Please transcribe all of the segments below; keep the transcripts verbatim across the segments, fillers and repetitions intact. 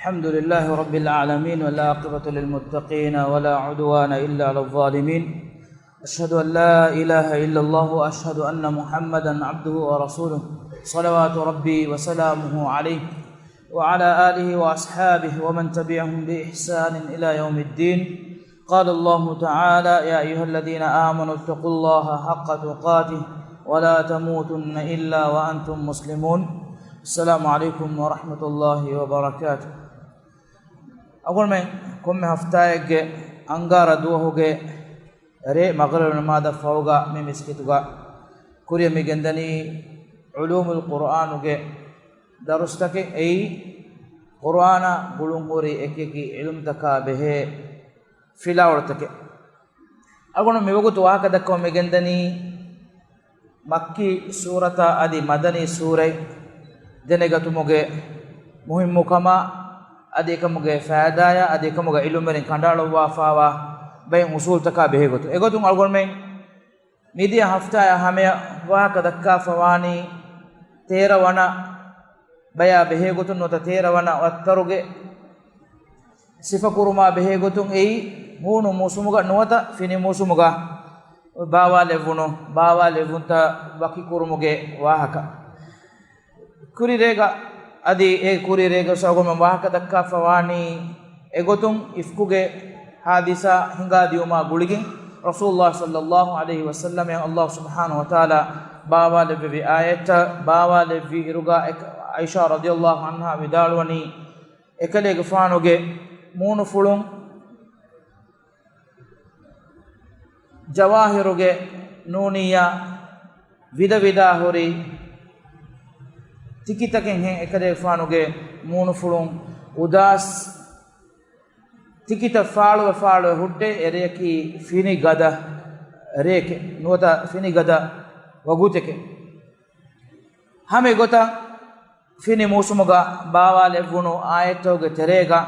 الحمد لله رب العالمين، والعاقبة للمتقين، ولا عدوان إلا على الظالمين. أشهد أن لا إله إلا الله، وأشهد أن محمدا عبده ورسوله، صلوات ربي وسلامه عليه، وعلى آله وأصحابه ومن تبعهم بإحسان إلى يوم الدين. قال الله تعالى: يا أيها الذين آمنوا اتقوا الله حق تقاته ولا تموتن إلا وأنتم مسلمون. السلام عليكم ورحمة الله وبركاته. އަޅުގަނޑުމެން ކޮންމެ ހަފްތާއެއްގެ އަންގާރަ ދުވަހުގެ ރޭ މަޣްރިބު ނަމާދަށް ފަހުގަ މި މިސްކިތުގަ ކުރިއަށް މި ގެންދަނީ ޢުލޫމުލް ޤުރްއާނުގެ ދަރުސްތަކެއް. އެއީ ޤުރްއާނާ ގުޅުންހުރި އެކިއެކި ޢިލްމުތަކާ ބެހޭ ފިލާވަޅުތަކެއް. އަޅުގަނޑު މިވަގުތު ވާހަކަ ދައްކަމުން މި ގެންދަނީ މައްކީ ސޫރަތާ އަދި މަދަނީ ސޫރަތް ދެނެގަތުމުގެ މުހިއްމުކަމާ، އަދި އެކަމުގެ ފައިދާޔާ، އަދި އެކަމުގަ ޢިލްމުވެރިން ކަނޑައަޅުއްވާފާވާ ބައެއް އުސޫލުތަކާ ބެހޭގޮތުން. އެގޮތުން އަޅުގަނޑުމެން މިދިޔަ ހަފްތާއާ ހަމަޔަށް ވާހަކަ ދައްކާފަވާނީ ތޭރަ ވަނަ ބަޔާ ބެހޭގޮތުން ނުވަތަ ތޭރަ ވަނަ ވައްތަރުގެ ސިފަކުރުމާ ބެހޭގޮތުން. އެއީ ހޫނު މޫސުމުގަ ނުވަތަ ފިނި މޫސުމުގަ ބާވާލެއްވުނު ބާވާލެއްވުންތައް ވަކިކުރުމުގެ ވާހަކަ. ކުރިރޭގަ އަދި އެ ކުރިރޭގަ ސަގުމަ ވާހަކަ ދައްކާފަވާނީ އެގޮތުން އިފްކުގެ ހާދިސާ ހިނގާދިޔުމާ ގުޅިގެން ރަސޫލުﷲ ޞައްލަﷲ ޢަލައިހި ވަސައްލަމަށް ﷲ ސުބްޙާނަހޫ ވަތަޢާލާ ބާވާލެއްވެވި އާޔަތްތައް ބާވާލެއްވި އިރުގަ އެކ-، ޢާއިޝާ ރަޟިޔަﷲ ޢަންހާ ވިދާޅުވަނީ، އެކަލޭގެފާނުގެ މޫނުފުޅުން ޖަވާހިރުގެ ނޫނިއްޔާ ވިދަވިދާ ހުރި ތިކިތަކެއްހެން އެކަލޭގެފާނުގެ މޫނުފުޅުން އުދާސް ތިކިތައް ފާޅުވެ ފާޅުވެ ހުއްޓޭ. އެރެއަކީ ފިނި ގަދަ ރެއެކެއް ނުވަތަ ފިނި ގަދަ ވަގުތެކެއް. ހަމަ އެގޮތަށް ފިނި މޫސުމުގަ ބާވާލެއްވުނު އާޔަތްތަކުގެ ތެރޭގަ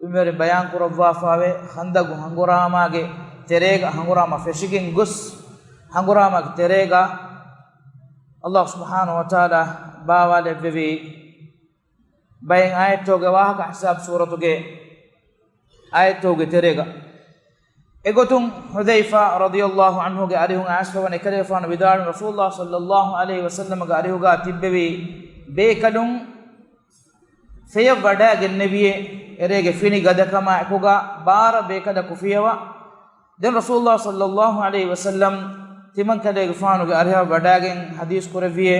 އިލްމުވެރިން ބަޔާން ކުރައްވާފާވޭ، ޚަންދަގު ހަނގުރާމާގެ ތެރޭގަ ހަނގުރާމަ ފެށިގެން ގޮސް، ހަނގުރާމާގެ ތެރޭގަ ﷲ ސުބްޙާނަހޫ ވަތަޢާލާ ބާވާލެއްވެވި ބައެއް އާޔަތްތަކުގެ ވާހަކަ އަޙްޒާބް ސޫރަތުގެ އާޔަތްތަކުގެ ތެރޭގަ. އެގޮތުން ޙުޛައިފާ ރަޟިޔަﷲ ޢަންހުގެ އަރިހުން އައިސްފަވަން އެކަލޭފާނު ވިދާޅުވި ރަސޫލުﷲ ޞައްލަﷲ ޢަލައިހި ވަސައްލަމަގެ އަރިހުގަ ތިއްބެވި ބޭކަލުން ފެޔަށް ވަޑައިގެންނެވިއޭ، އެރޭގެ ފިނި ގަދަކަމާ އެކުގަ ބާރަ ބޭކަލަކު ފިޔަވާ. ދެން ރަސޫލުﷲ ޞައްލަﷲ ޢަލައިހި ވަސައްލަމް ތިމަން ކަލޭގެފާނުގެ އަރިހަށް ވަޑައިގެން ޙަދީޘް ކުރެއްވިއޭ،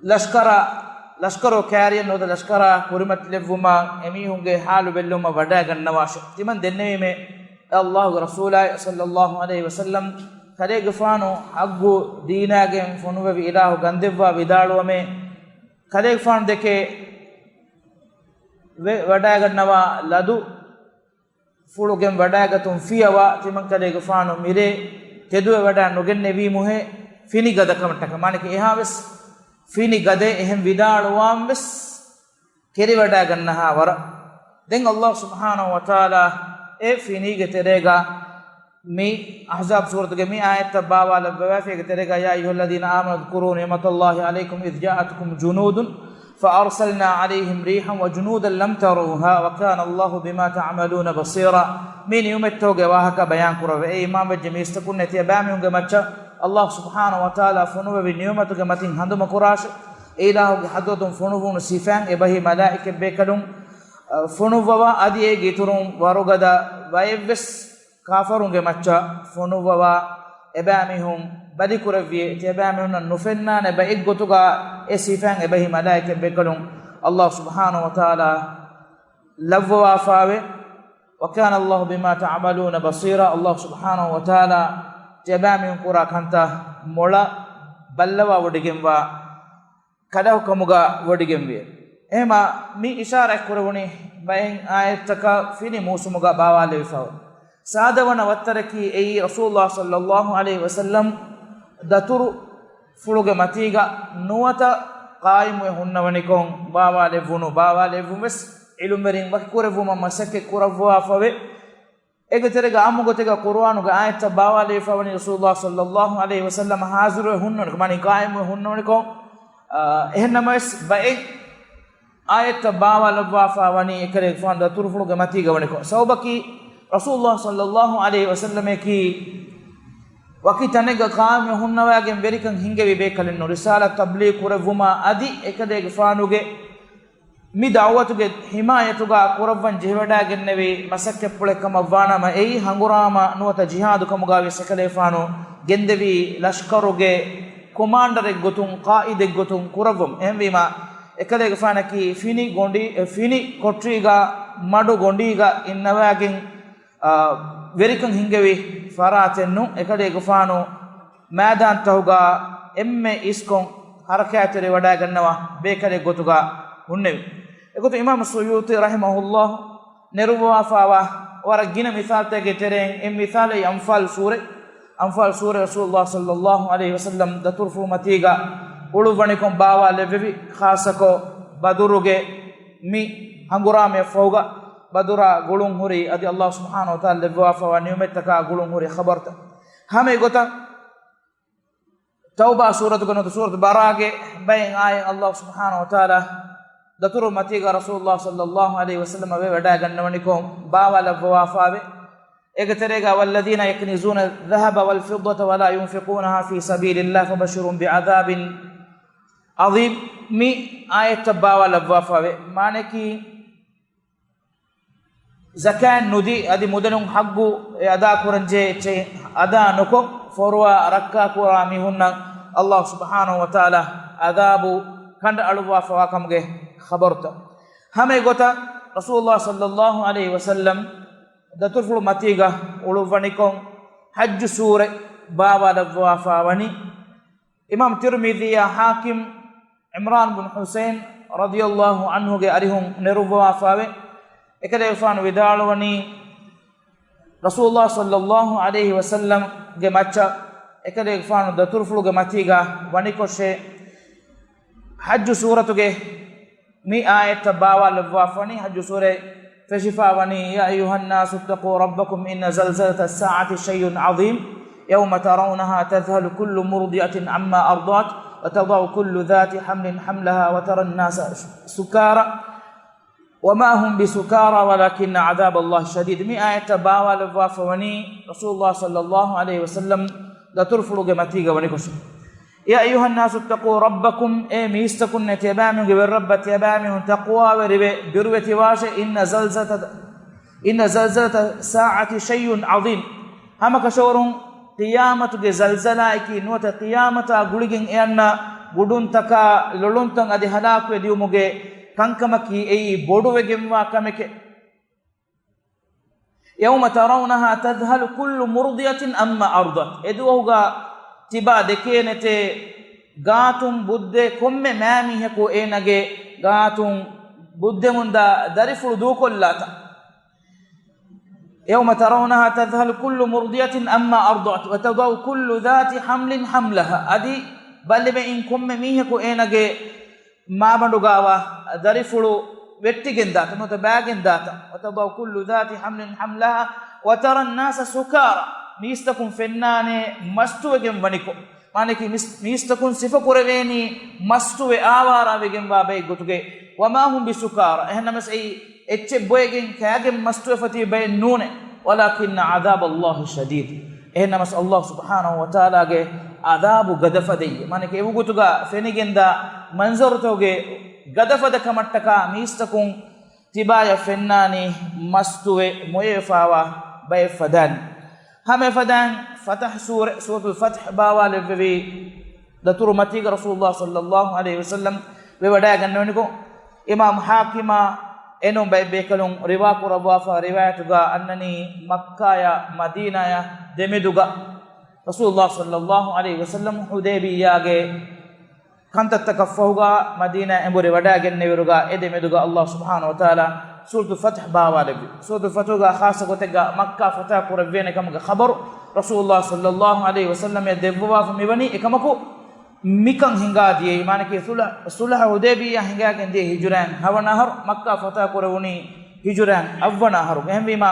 ލަޝްކަރާ، ލަޝްކަރު ކާރިޔަން ނުވަތަ ލަޝްކަރާ ކުރިމަތިލެއްވުމަށް އެމީހުންގެ ޙާލު ބެއްލުމަށް ވަޑައިގަންނަވާށޭ. ތިމަން ދެންނެވީމޭ، އެ ﷲގެ ރަސޫލާއި ޞައްލަﷲ ޢަލައިހި ވަސައްލަމް ކަލޭގެފާނު ޙައްޤު ދީނާގެން ފޮނުވެވި އިލާހު ގަންދެއްވާ ވިދާޅުވަމޭ، ކަލޭގެފާނު ދެކެ ވެ-، ވަޑައިގަންނަވާ ލަދު ފުޅުގެން ވަޑައިގަތުން ފިޔަވާ، ތިމަންކަލޭގެފާނު މިރޭ ތެދުވެ ވަޑައި ނުގެންނެވީމުހޭ، ފިނި ގަދަކަމަށްޓަކަ. މާނައަކީ އެހާވެސް ފިނި ގަދައެއް އެހެން ވިދާޅުވާންވެސް ކެރިވަޑައިގަންނަހާ ވަރަށް. ދެން ﷲ ސުބްޙާނަހޫ ވަތަޢާލާ އެ ފިނީގެ ތެރޭގަ މި އަޙްޒާބް ސޫރަތުގެ މި އާޔަތްތައް ބާވާލައްވަވާފި އޭގެ ތެރޭގަ، يا أيها الذين آمنوا اذكروا نعمة الله عليكم إذ جاءتكم جنود فأرسلنا عليهم ريحا وجنودا لم تروها وكان الله بما تعملون بصيرا. މި ނިޢުމަތްތަކުގެ ވާހަކަ ބަޔާން ކުރައްވަ. އޭ އީމާންވެއްޖެ މީސްތަކުންނޭ، ތިޔަބައިމީހުންގެ މައްޗަށް ﷲ ސުބްޙާނަހޫ ވަތަޢާލާ ފޮނުވެވި ނިޢުމަތުގެ މަތިން ހަނދުމަކުރާށޭ. އެ އިލާހުގެ ޙަޟްރަތުން ފޮނުވުނު ސިފައިން އެބަހީ މަލާއިކަތްބޭކަލުން، އަ، ފޮނުއްވަވާ، އަދި އޭގެ އިތުރުން ވަރުގަދަ ބައެއްވެސް ކާފަރުންގެ މައްޗަށް ފޮނުއްވަވާ، އެބައިމީހުން ބަލިކުރެއްވިއޭ، ތިޔަބައިމީހުންނަށް ނުފެންނާނެ ބައެއްގޮތުގަ އެ ސިފައިން އެބަހީ މަލާއިކަތްބޭކަލުން ﷲ ސުބްޙާނަހޫ ވަތަޢާލާ ލައްވަވާފާވޭ. وكان الله بما تعملون بصيرا. ﷲ ސުބްޙާނަހޫ ވަތަޢާލާ ތިޔަބައިމީހުން ކުރާ ކަންތައް މޮޅަށް ބައްލަވާވޮޑިގެންވާ ކަލަހުކަމުގަ ވޮޑިގެންވިއޭ. އެހެމަ މި އިޝާރާތް ކުރެވުނީ ބައެއް އާޔަތްތަކަށް ފިނި މޫސުމުގަ ބާވާލެވިފައި. ސާދަ ވަނަ ވައްތަރަކީ އެއީ ރަސޫލުﷲ ޞައްލަﷲ ޢަލައިހި ވަސައްލަމް ދަތުރު ފުޅުގެ މަތީގަ ނުވަތަ ޤާއިމުވެ ހުންނަވަނިކޮށް ބާވާލެއްވުނު، ބާވާލެއްވުން ވެސް ޢިލްމުވެރިން ވަކިކުރެއްވުމަށް މަސައްކަތް ކުރައްވާފަވޭ. އޭގެ ތެރޭގަ އާއްމު ގޮތެއްގަ ޤުރުއާނުގެ އާޔަތްތައް ބާވާލެވިފަވަނީ ރަސޫލުﷲ ޞައްލަﷲ ޢަލައިހި ވަސައްލަމަ ޙާޟިރުވެ ހުންނަވަނިކޮށް، މާނައީ ޤާއިމުވެ ހުންނަވަނިކޮށް. އާ، އެހެންނަމަވެސް ބައެއް އާޔަތްތައް ބާވާލައްވާފާ ވަނީ އެކަލޭގެފާނު ދަތުރުފުޅުގެ މަތީގަ ވަނިކޮށް. ސަބަބަކީ، ރަސޫލުﷲ ޞައްލަﷲު ޢަލައިހި ވަސައްލަމަކީ ވަކި ތަނެއްގަ ޤާއިމްވެ ހުންނަވައިގެން ވެރިކަން ހިންގެވި ބޭކަލެއްނު. ރިސާލަތް ތަބްލީޣު ކުރެއްވުމާ އަދި އެކަލޭގެފާނުގެ މި ދަޢުވަތުގެ ޙިމާޔަތުގަ ކުރައްވަން ޖެހިވަޑައިގެންނެވި މަސައްކަތްޕުޅެއް ކަމަށް ވާނަމަ، އެއީ ހަނގުރާމަ ނުވަތަ ޖިހާދު ކަމުގަ ވެސް އެކަލޭގެފާނު ގެންދެވީ ލަޝްކަރުގެ ކޮމާންޑަރެއް ގޮތުން، ޤާއިދެއް ގޮތުން ކުރައްވަމުން. އެހެންވީމަ، އެކަލޭގެފާނަކީ ފިނި ގޮނޑި-، އެ، ފިނި ކޮޓަރީގަ، މަޑު ގޮނޑީގަ އިންނަވައިގެން، އާ، ވެރިކަން ހިންގެވި ފަރާތެއްނު. އެކަލޭގެފާނު މައިދާންތަހުގަ އެންމެ އިސްކޮށް ހަރަކާތްތެރިވެވަޑައިގަންނަވާ ބޭކަލެއް ގޮތުގަ ހުންނެވި. އެގޮތުން އިމާމު ސުޔޫޠީ ރަޙިމަހުﷲ ނެރުއްވާފާވާ ވަރަށް ގިނަ މިސާލުތަކެއްގެ ތެރެއިން އެއް މިސާލެއް އަންފާލް ސޫރަ. އަންފާލް ސޫރަ ރަސޫލުﷲ ޞައްލަﷲު ޢަލައިހި ވަސައްލަމް ދަތުރުފުޅު މަތީގަ އުޅުއްވަނިކޮށް ބާވާލެއްވެވި، ޚާއްޞަކޮށް ބަދުރުގެ މި ހަނގުރާމައަށްފަހުގަ ބަދުރާ ގުޅުން ހުރި އަދި ﷲ ސުބްޙާނަހޫ ވަތަޢާލާ ލެއްވާފައިވާ ނިޢުމަތްތަކާ ގުޅުން ހުރި ޚަބަރުތައް. ހަމަ އެގޮތަށް ތައުބާ ސޫރަތުގަ ނުވަތަ ސޫރަތު ބަރާގެ ބައެއް އާޔަތް ﷲ ސުބްޙާނަހޫ ވަތަޢާލާ ދަތުރު މަތީގަ ރަސޫލުﷲ ޞައްލަﷲު ޢަލައިހި ވަސައްލަމަށް ވެވަޑައިގަންނަވަނިކޮށް ބާވާލައްވަވާފާވެ. އޭގެ ތެރޭގަ، والذين يكنزون الذهب والفضة ولا ينفقونها في سبيل الله فبشرهم بعذاب عظيم، މި އާޔަތްތައް ބާވާލައްވާފާވެ. މާނައަކީ، ޒަކާތް ނުދީ އަދި މުދަލުން ޙައްޤު އެ އަދާކުރަންޖެހޭ އެއްޗެއް އަދާ ނުކޮށް، ފޮރުވާ ރައްކާކުރާ މީހުންނަށް ﷲ ސުބްޙާނަހޫ ވަތަޢާލާ ޢަޛާބު ކަނޑައަޅުއްވާފައިވާ ކަމުގެ ޚަބަރުތައް. ހަމަ އެގޮތަށް ރަސޫލުﷲ ޞައްލަﷲު ޢަލައިހި ވަސައްލަމް ދަތުރުފުޅު މަތީގަ އުޅުއްވަނިކޮށް، ޙައްޖު ސޫރަ ބާވާލައްވާފައިވަނީ. އިމާމް ތިރްމިޛީއާ ޙާކިމް ޢިމްރާން ބުން ޙުސައިން ރަޟިޔަﷲު ޢަންހުގެ އަރިހުން ނެރުއްވަވާފައިވެ، އެކަލޭގެފާނު ވިދާޅުވަނީ، ރަސޫލުﷲ ޞައްލަﷲު ޢަލައިހި ވަސައްލަމްގެ މައްޗަށް އެކަލޭގެފާނު ދަތުރުފުޅުގެ މަތީގަ ވަނިކޮށޭ، ޙައްޖު ސޫރަތުގެ މި އާޔަތްތައް ބާވާލައްވާފަނީ. ޙައްޖު ސޫރަ ފެށިފައިވަނީ، يا أيها الناس اتقوا ربكم إن زلزلة الساعة شيء عظيم يوم ترونها تذهل كل مرضعة عما أرضعت وتضع كل ذات حمل حملها وترى الناس سكارى وما هم بسكارى ولكن عذاب الله شديد. މި އާޔަތްތައް ބާވާލައްވާފަވަނީ ރަސޫލުﷲ ޞައްލަﷲު ޢަލައިހި ވަސައްލަމް ދަތުރުފުޅުގެ މަތީގަ ވަނިކޮށެ. يا أيها الناس اتقوا ربكم، އޭ މީސްތަކުންނޭ، ތިޔަބައިމީހުންގެ ވެރިރައްބަށް ތިޔަބައިމީހުން ތަޤްވާވެރިވެ ބިރުވެތިވާށޭ. إن زلزلة، إن زلزلة الساعة شيء عظيم. ހަމަކަށަވަރުން ޤިޔާމަތުގެ ޒަލްޒަލާއަކީ ނުވަތަ ޤިޔާމަތާ ގުޅިގެން އެއަންނަ ގުޑުންތަކާ ލޮޅުންތައް އަދި ހަލާކުވެ ދިޔުމުގެ ކަންކަމަކީ އެއީ ބޮޑުވެގެންވާ ކަމެކެ. يوم ترونها تذهل كل مرضعة عما أرضعت. އެދުވަހުގަ ތިބާ ދެކޭނެތޭ، ގާތުން ބުއްދޭ ކޮންމެ މާމީހަކު އޭނަގެ ގާތުން ބުއްދެމުންދާ ދަރިފުޅު ދޫކޮށްލާތާ. يوم ترونها تذهل كل مرضعة عما أرضعت وتضع كل ذات حمل حملها. އަދި ބަލިވެއިން ކޮންމެ މީހަކު އޭނަގެ މާބަނޑުގާވާ ދަރިފުޅު ވެއްޓިގެން ދާތަ، ނުވަތަ ބާގެން ދާތަ. وتضع كل ذات حمل حملها وترى الناس سكارى. މީސްތަކުން ފެންނާނެ މަސްތުވެގެން ވަނިކޮށް. މާނައަކީ މީސް-، މީސްތަކުން ސިފަކުރެވޭނީ މަސްތުވެ އާވާރާވެގެންވާ ބައެއް ގޮތުގައި. وما هم بسكارى. އެހެންނަމަވެސް އެއީ އެއްޗެއް ބޮއެގެން ކާގެން މަސްތުވެފަ ތިބި ބައެއް ނޫނޭ. ولكن عذاب الله شديد. އެހެންނަމަވެސް ﷲ ސުބްޙާނަހޫ ވަތަޢާލާގެ ޢަޛާބު ގަދަފަދައީ. މާނައަކީ އެވަގުތުގަ ފެނިގެންދާ މަންޒަރުތަކުގެ ގަދަފަދަކަމަށްޓަކާ މީސްތަކުން ތިބާޔަށް ފެންނާނީ މަސްތުވެ މޮޔަވެފައިވާ ބައެއް ފަދައިން. ހަމައެފަދައިން ފަތަޙް ސޫރަ، ސޫރަތުލް ފަތްޙް ބާވާލެއްވެވީ، ދަތުރު މަތީގަ ރަސޫލުﷲ ޞައްލަﷲު ޢަލައިހި ވަސައްލަމް ވެވަޑައިގަންނަވަނިކޮށް، އިމާމް ޙާކިމާ އެނޫން ބައެއް ބޭކަލުން ރިވާކުރައްވާފަ ރިވާޔަތުގަ އަންނަނީ، މައްކާޔާ މަދީނާޔާ ދެމެދުގަ ރަސޫލުﷲ ޞައްލަﷲު ޢަލައިހި ވަސައްލަމް ޙުދައިބިއްޔާގެ ކަންތައްތަކަށްފަހުގަ މަދީނާ އެނބުރި ވަޑައިގެންނެވިއިރުގަ އެ ދެމެދުގަ ﷲ ސުބްޙާނަހޫ ވަތަޢާލާ ސޫރަތުލް ފަތްޙް ބާވާލެއްވި. ސޫރަތުލް ފަތްޙުގަ ޚާއްޞަ ގޮތެއްގަ މައްކާ ފަތަޙް ކުރެއްވޭނެ ކަމުގެ ޚަބަރު ރަސޫލުﷲ ޞައްލަﷲު ޢަލައިހި ވަސައްލަމަށް ދެއްވަވާފަ މިވަނީ އެކަމަކު މިކަން ހިނގާ ދިޔައީ، މާނައަކީ ޞުލްޙު، ޞުލްޙު ޙުދައިބިއްޔާ ހިނގާގެން ދިޔަ ހިޖުރައިން ހަވަނަ އަހަރު، މައްކާ ފަތަޙް ކުރެވުނީ ހިޖުރައިން އަށްވަނަ އަހަރު. އެހެންވީމާ،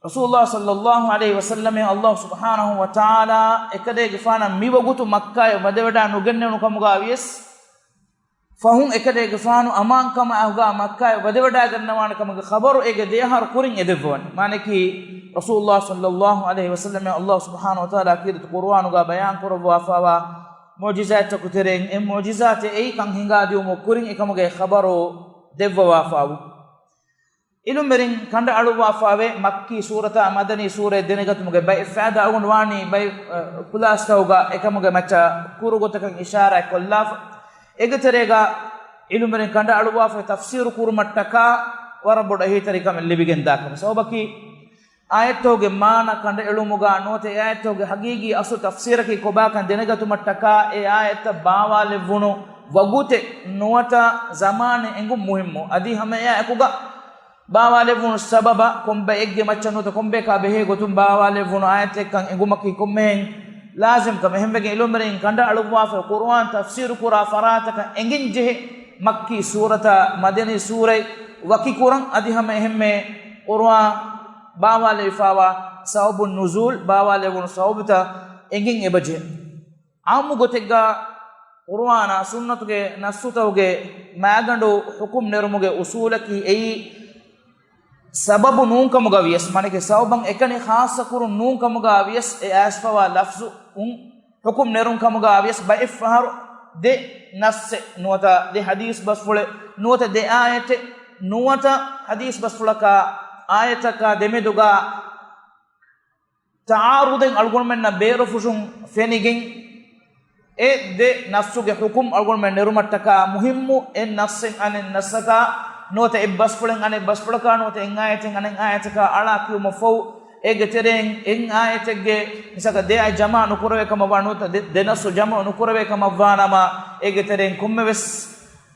ރަސޫލުﷲ ޞައްލަﷲު ޢަލައިހި ވަސައްލަމަށް ﷲ ސުބްޙާނަހޫ ވަތަޢާލާ އެކަލޭގެފާނަށް މިވަގުތު މައްކާޔަށް ވަދެވަޑައި ނުގެންނެވުނު ކަމުގަ ވިޔަސް، ފަހުން އެކަލޭގެފާނު އަމާންކަމާއެކުގަ މައްކާއަށް ވަދެވަޑައިގަންނަވާނެ ކަމުގެ ޚަބަރު އޭގެ ދެއަހަރު ކުރިން އެދެއްވަވަނީ. މާނައަކީ، ރަސޫލުﷲ ޞައްލަﷲ ޢަލައިހި ވަސައްލަމަށް ﷲ ސުބްޙާނަހޫ ވަތަޢާލާ ކީރިތި ޤުރުއާނުގަ ބަޔާން ކުރައްވާފައިވާ މުޢުޖިޒާތްތަކުގެ ތެރެއިން އެއް މުޢުޖިޒާތެއް އެއީ ކަން ހިނގާދިއުމުގެ ކުރިން އެކަމުގެ ޚަބަރު ދެއްވަވާފައިވުން. އިލުމްވެރިން ކަނޑައަޅުއްވާފައިވޭ މައްކީ ސޫރަތާ މަދަނީ ސޫރައެއް ދެނެގަތުމުގެ ބައެއް ފައިދާ އަޅުގަނޑު ވާނީ ބައެއް، އަ، ކުލާސްތަކުގަ އެކަމުގެ މައްޗަށް ކުރު ގޮތަކަށް އިޝާރާތް ކޮށްލާފަ. އޭގެ ތެރޭގަ އިލުމްވެރިން ކަނޑައަޅުއްވާފައި ތަފްސީރު ކުރުމަށްޓަކާ ވަރަށް ބޮޑު އެހީތެރިކަމެއް ލިބިގެންދާ ކަމަށް. ސަބަބަކީ، އާޔަތްތަކުގެ މާނަ ކަނޑައެޅުމުގަ ނުވަތަ އެ އާޔަތްތަކުގެ ހަގީގީ އަސްލު ތަފްސީރަކީ ކޮބާކަން ދެނެގަތުމަށްޓަކާ އެ އާޔަތްތައް ބާވާލެއްވުނު ވަގުތެއް ނުވަތަ ޒަމާނެއް އެނގުން މުހިއްމު. އަދި ހަމައެއާއެކުގަ ބާވާލެއްވުނު ސަބަބަށް ކޮންބައެއްގެ މައްޗަށް ނުވަތަ ކޮންބަޔަކާ ބެހޭ ގޮތުން ބާވާލެއްވުނު އާޔަތެއްކަން އެނގުމަކީ ކޮންމެހެން ލާޒިމް ކަމެއް. އެހެންވެގެން އިލުމްވެރިން ކަނޑައަޅުއްވާފައި ޤުރުއާން ތަފްސީރު ކުރާ ފަރާތަކަށް އެނގެން ޖެހޭ މައްކީ ސޫރަތާ މަދަނީ ސޫރަތް ވަކިކުރަން. އަދި ހަމަ އެހެންމެ ޤުރުއާން ބާވާލެވިފައިވާ ސަބަބުން ނުޒޫލް ބާވާލެވުނު ސަބަބުތައް އެނގެން އެބަޖެހޭ. ޢާއްމު ގޮތެއްގަ ޤުރުއާނާ ސުންނަތުގެ ނައްސުތަކުގެ މައިގަނޑު ޙުކުމް ނެރުމުގެ އުޞޫލަކީ އެއީ ސަބަބު ނޫންކަމުގަ ވިޔަސް، މާނައަކީ ސަބަބަށް އެކަނި ޚާއްޞަކުރުން ނޫންކަމުގަ ވިޔަސް، އެ އައިސްފަވާ ލަފްޒު އުން ޙުކުމް ނެރުން ކަމުގަ ވިޔަސް، ބައެއްފަހަރު ދެ ނައްސެއް ނުވަތަ ދެ ޙަދީޘް ބަސްފުޅެއް ނުވަތަ ދެ އާޔަތެއް ނުވަތަ ޙަދީޘް ބަސްފުޅަކާ އާޔަތަކާ ދެމެދުގަ ތަޢާރުޟެއް އަޅުގަނޑުމެންނަށް ބޭރުފުށުން ފެނިގެން، އެ ދެ ނައްސުގެ ޙުކުމް އަޅުގަނޑުމެން ނެރުމަށްޓަކާ މުހިއްމު، އެއް ނައްސެއް އަނެއް ނައްސަކާ ނުވަތަ އެއް ބަސްފުޅެއް އަނެއް ބަސްފުޅަކާ ނުވަތަ އެއް އާޔަތެއް އަނެއް އާޔަތަކާ އަޅާ ކިޔުމަށްފަހު، އޭގެ ތެރެއިން އެއް އާޔަތެއްގެ މިސާލަކަށް ދެ އާޔަތް ޖަމަޢު ނުކުރެވޭ ކަމަށްވާ ނުވަތަ ދެ، ދެ ނައްސު ޖަމަޢު ނުކުރެވޭ ކަމަށްވާނަމަ، އޭގެ ތެރެއިން ކޮންމެވެސް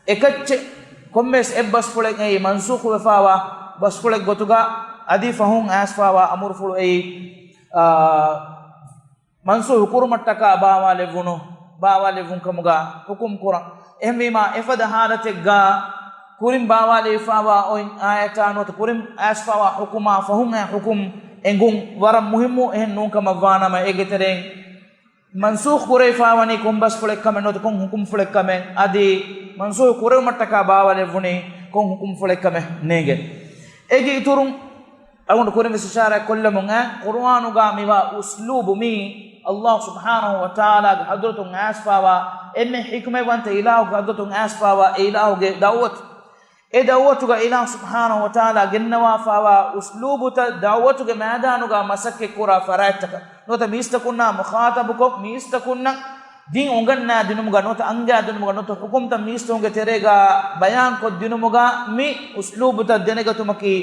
އެކައްޗެއް ކޮންމެވެސް އެއް ބަސްފުޅެއް އެއީ މަންސޫޚުވެފައިވާ ބަސްފުޅެއް ގޮތުގަ އަދި ފަހުން އައިސްފައިވާ އަމުރުފުޅު އެއީ، އާ، މަންސޫޚު ކުރުމަށްޓަކާ ބާވާލެއްވުނު، ބާވާލެއްވުން ކަމުގަ ޙުކުމް ކުރަން. އެހެންވީމާ، އެފަދަ ޙާލަތެއްގަ ކުރިން ބާވާލެވިފައިވާ އޮތް އާޔަތާ ނުވަތަ ކުރިން އައިސްފައިވާ ޙުކުމާ ފަހުން އެ ޙުކުމް އެނގުން ވަރަށް މުހިއްމު. އެހެން ނޫން ކަމަށްވާނަމަ، އޭގެ ތެރެއިން މަންސޫޚު ކުރެވިފައިވަނީ ކޮން ބަސްފުޅެއްކަމެއް ނުވަތަ ކޮން ޙުކުމްފުޅެއްކަމެއް، އަދި މަންސޫޚު ކުރެވުމަށްޓަކާ ބާވާލެއްވުނީ ކޮން ޙުކުމްފުޅެއްކަމެއް ނޭނގެ. އޭގެ އިތުރުން އަޅުގަނޑު ކުރިން ވެސް އިޝާރާތް ކޮށްލަމުން އައި، ޤުރުއާނުގަ މިވާ އުސްލޫބު މީ ﷲ ސުބްޙާނަހޫ ވަތަޢާލާގެ ޙަޟްރަތުން އައިސްފައިވާ، އެންމެ ޙިކްމަތްވަންތަ އިލާހުގެ ޙަޟްރަތުން އައިސްފައިވާ އެ އިލާހުގެ ދަޢުވަތު. އެ ދަޢުވަތުގަ އިލާހު ސުބްޙާނަހޫ ވަތަޢާލާ ގެންނަވާފައިވާ އުސްލޫބުތައް، ދަޢުވަތުގެ މައިދާނުގަ މަސައްކަތްކުރާ ފަރާތްތަކަށް ނުވަތަ މީސްތަކުންނާ މުޚާޠަބުކޮށް، މީސްތަކުންނަށް ދީން އުނގަންނާދިނުމުގަ ނުވަތަ އަންގާދިނުމުގަ ނުވަތަ ޙުކުމްތައް މީސްތަކުންގެ ތެރޭގަ ބަޔާންކޮށްދިނުމުގަ މި އުސްލޫބުތައް ދެނެގަތުމަކީ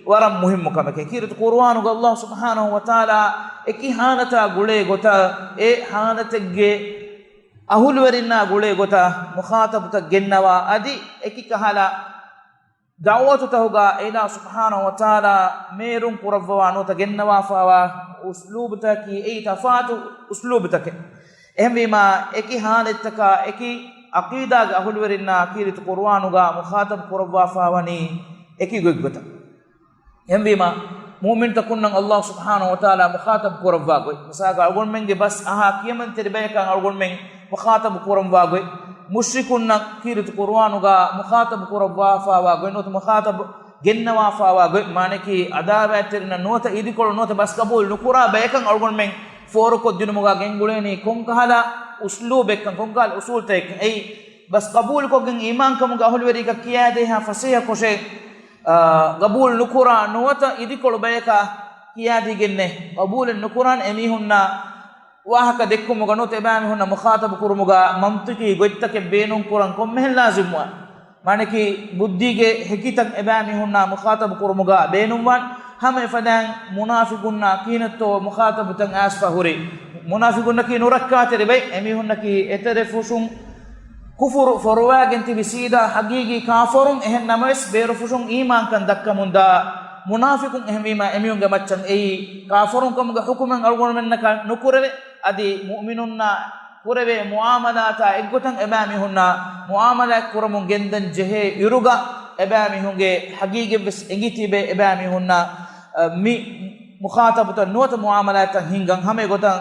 ވަރަށް މުހިއްމު ކަމެކޭ. ކީރިތި ޤުރުއާނުގަ ﷲ ސުބްޙާނަހޫ ވަތަޢާލާ އެކި ޙާލަތާ ގުޅޭ ގޮތަށް، އެ ޙާލަތެއްގެ އަހުލުވެރިންނާ ގުޅޭ ގޮތަށް މުޚާޠަބުތައް ގެންނަވާ، އަދި އެކި ކަހަލަ ދަޢުވަތުތަކުގަ އެ އިލާހު ސުބްޙާނަހޫ ވަތަޢާލާ މޭރުން ކުރައްވަވާ ނުވަތަ ގެންނަވާފައިވާ އުސްލޫބުތަކީ އެއީ ތަފާތު އުސްލޫބުތަކެއް. އެހެންވީމާ، އެކި ޙާލަތްތަކާ އެކި ޢަޤީދާގެ އަހުލުވެރިންނާ ކީރިތި ޤުރުއާނުގަ މުޚާޠަބު ކުރައްވާފައިވަނީ އެކި ގޮތްގޮތަށް. އެހެންވީމާ، މުއުމިންތަކުންނަށް ﷲ ސުބްޙާނަހޫ ވަތަޢާލާ މުޚާޠަބު ކުރައްވާ ގޮތް، މިސާލަކަށް އަޅުގަނޑުމެންގެ ބަސް އަހާ ކިޔަމަންތެރި ބަޔަކަށް އަޅުގަނޑުމެން މުޚާޠަބު ކުރައްވާ ގޮތް، މުޝްރިކުންނަށް ކީރިތި ޤުރުއާނުގަ މުޚާޠަބު ކުރައްވާފައިވާ ގޮތް، ނުވަތަ މުޚާޠަބު ގެންނަވާފައިވާ ގޮތް، މާނައަކީ ޢަދާވާތްތެރިންނަށް ނުވަތަ އިދިކޮޅު ނުވަތަ ބަސް ޤަބޫލު ނުކުރާ ބަޔަކަށް އަޅުގަނޑުމެން ފޯރުކޮށްދިނުމުގަ ގެންގުޅޭނީ ކޮންކަހަލަ އުސްލޫބެއްކަން، ކޮންކަހަލަ އުސޫލްތަކެއްކަން. އެއީ، ބަސް ޤަބޫލުކޮށްގެން އީމާންކަމުގެ އަހުލުވެރީގަ ކިޔާދޭހާ ފަސޭހަކޮށެއް، އާ، ޤަބޫލު ނުކުރާ ނުވަތަ އިދިކޮޅު ބަޔަކަށް ކިޔާދީގެންނެއް، ޤަބޫލެއް ނުކުރާނެ އެމީހުންނަށް ވާހަކަ ދެއްކުމުގަ ނުވަތަ އެބައިމީހުންނަށް މުޚާޠަބު ކުރުމުގަ މަންޠިޤީ ގޮތްތަކެއް ބޭނުން ކުރަން ކޮންމެހެން ލާޒިމްވާނެ؟ މާނައަކީ ބުއްދީގެ ހެކިތައް އެބައިމީހުންނާ މުޚާޠަބު ކުރުމުގަ ބޭނުންވާން. ހަމަ އެފަދައިން މުނާފިޤުންނާ ކިހިނެއްތޯ މުޚާޠަބުތައް އައިސްފަ ހުރީ؟ މުނާފިޤުންނަކީ ނުރައްކާތެރި ބައެއް، އެމީހުންނަކީ އެތެރެފުށުން ކުފުރު ފޮރުވާގެން ތިބި ސީދާ ހަގީގީ ކާފަރުން. އެހެން ނަމަވެސް، ބޭރުފުށުން އީމާންކަން ދައްކަމުންދާ މުނާފިޤުން. އެހެންވީމާ، އެމީހުންގެ މައްޗަށް އެއީ ކާފަރުން ކަމުގެ ޙުކުމެއް އަޅުގަނޑުމެންނަކަށް ނުކުރެވޭ. އަދި މުއުމިނުންނާ ކުރެވޭ މުޢާމަލާތާ އެއްގޮތަށް އެބައިމީހުންނާ މުޢާމަލާތް ކުރަމުން ގެންދަން ޖެހޭ އިރުގަ، އެބައިމީހުންގެ ހަގީގަތްވެސް އެނގިތީބެ އެބައިމީހުންނަށް، އަ، މި މުޚާޠަބުތައް ނުވަތަ މުޢާމަލާތްތައް ހިންގަން. ހަމަ އެގޮތަށް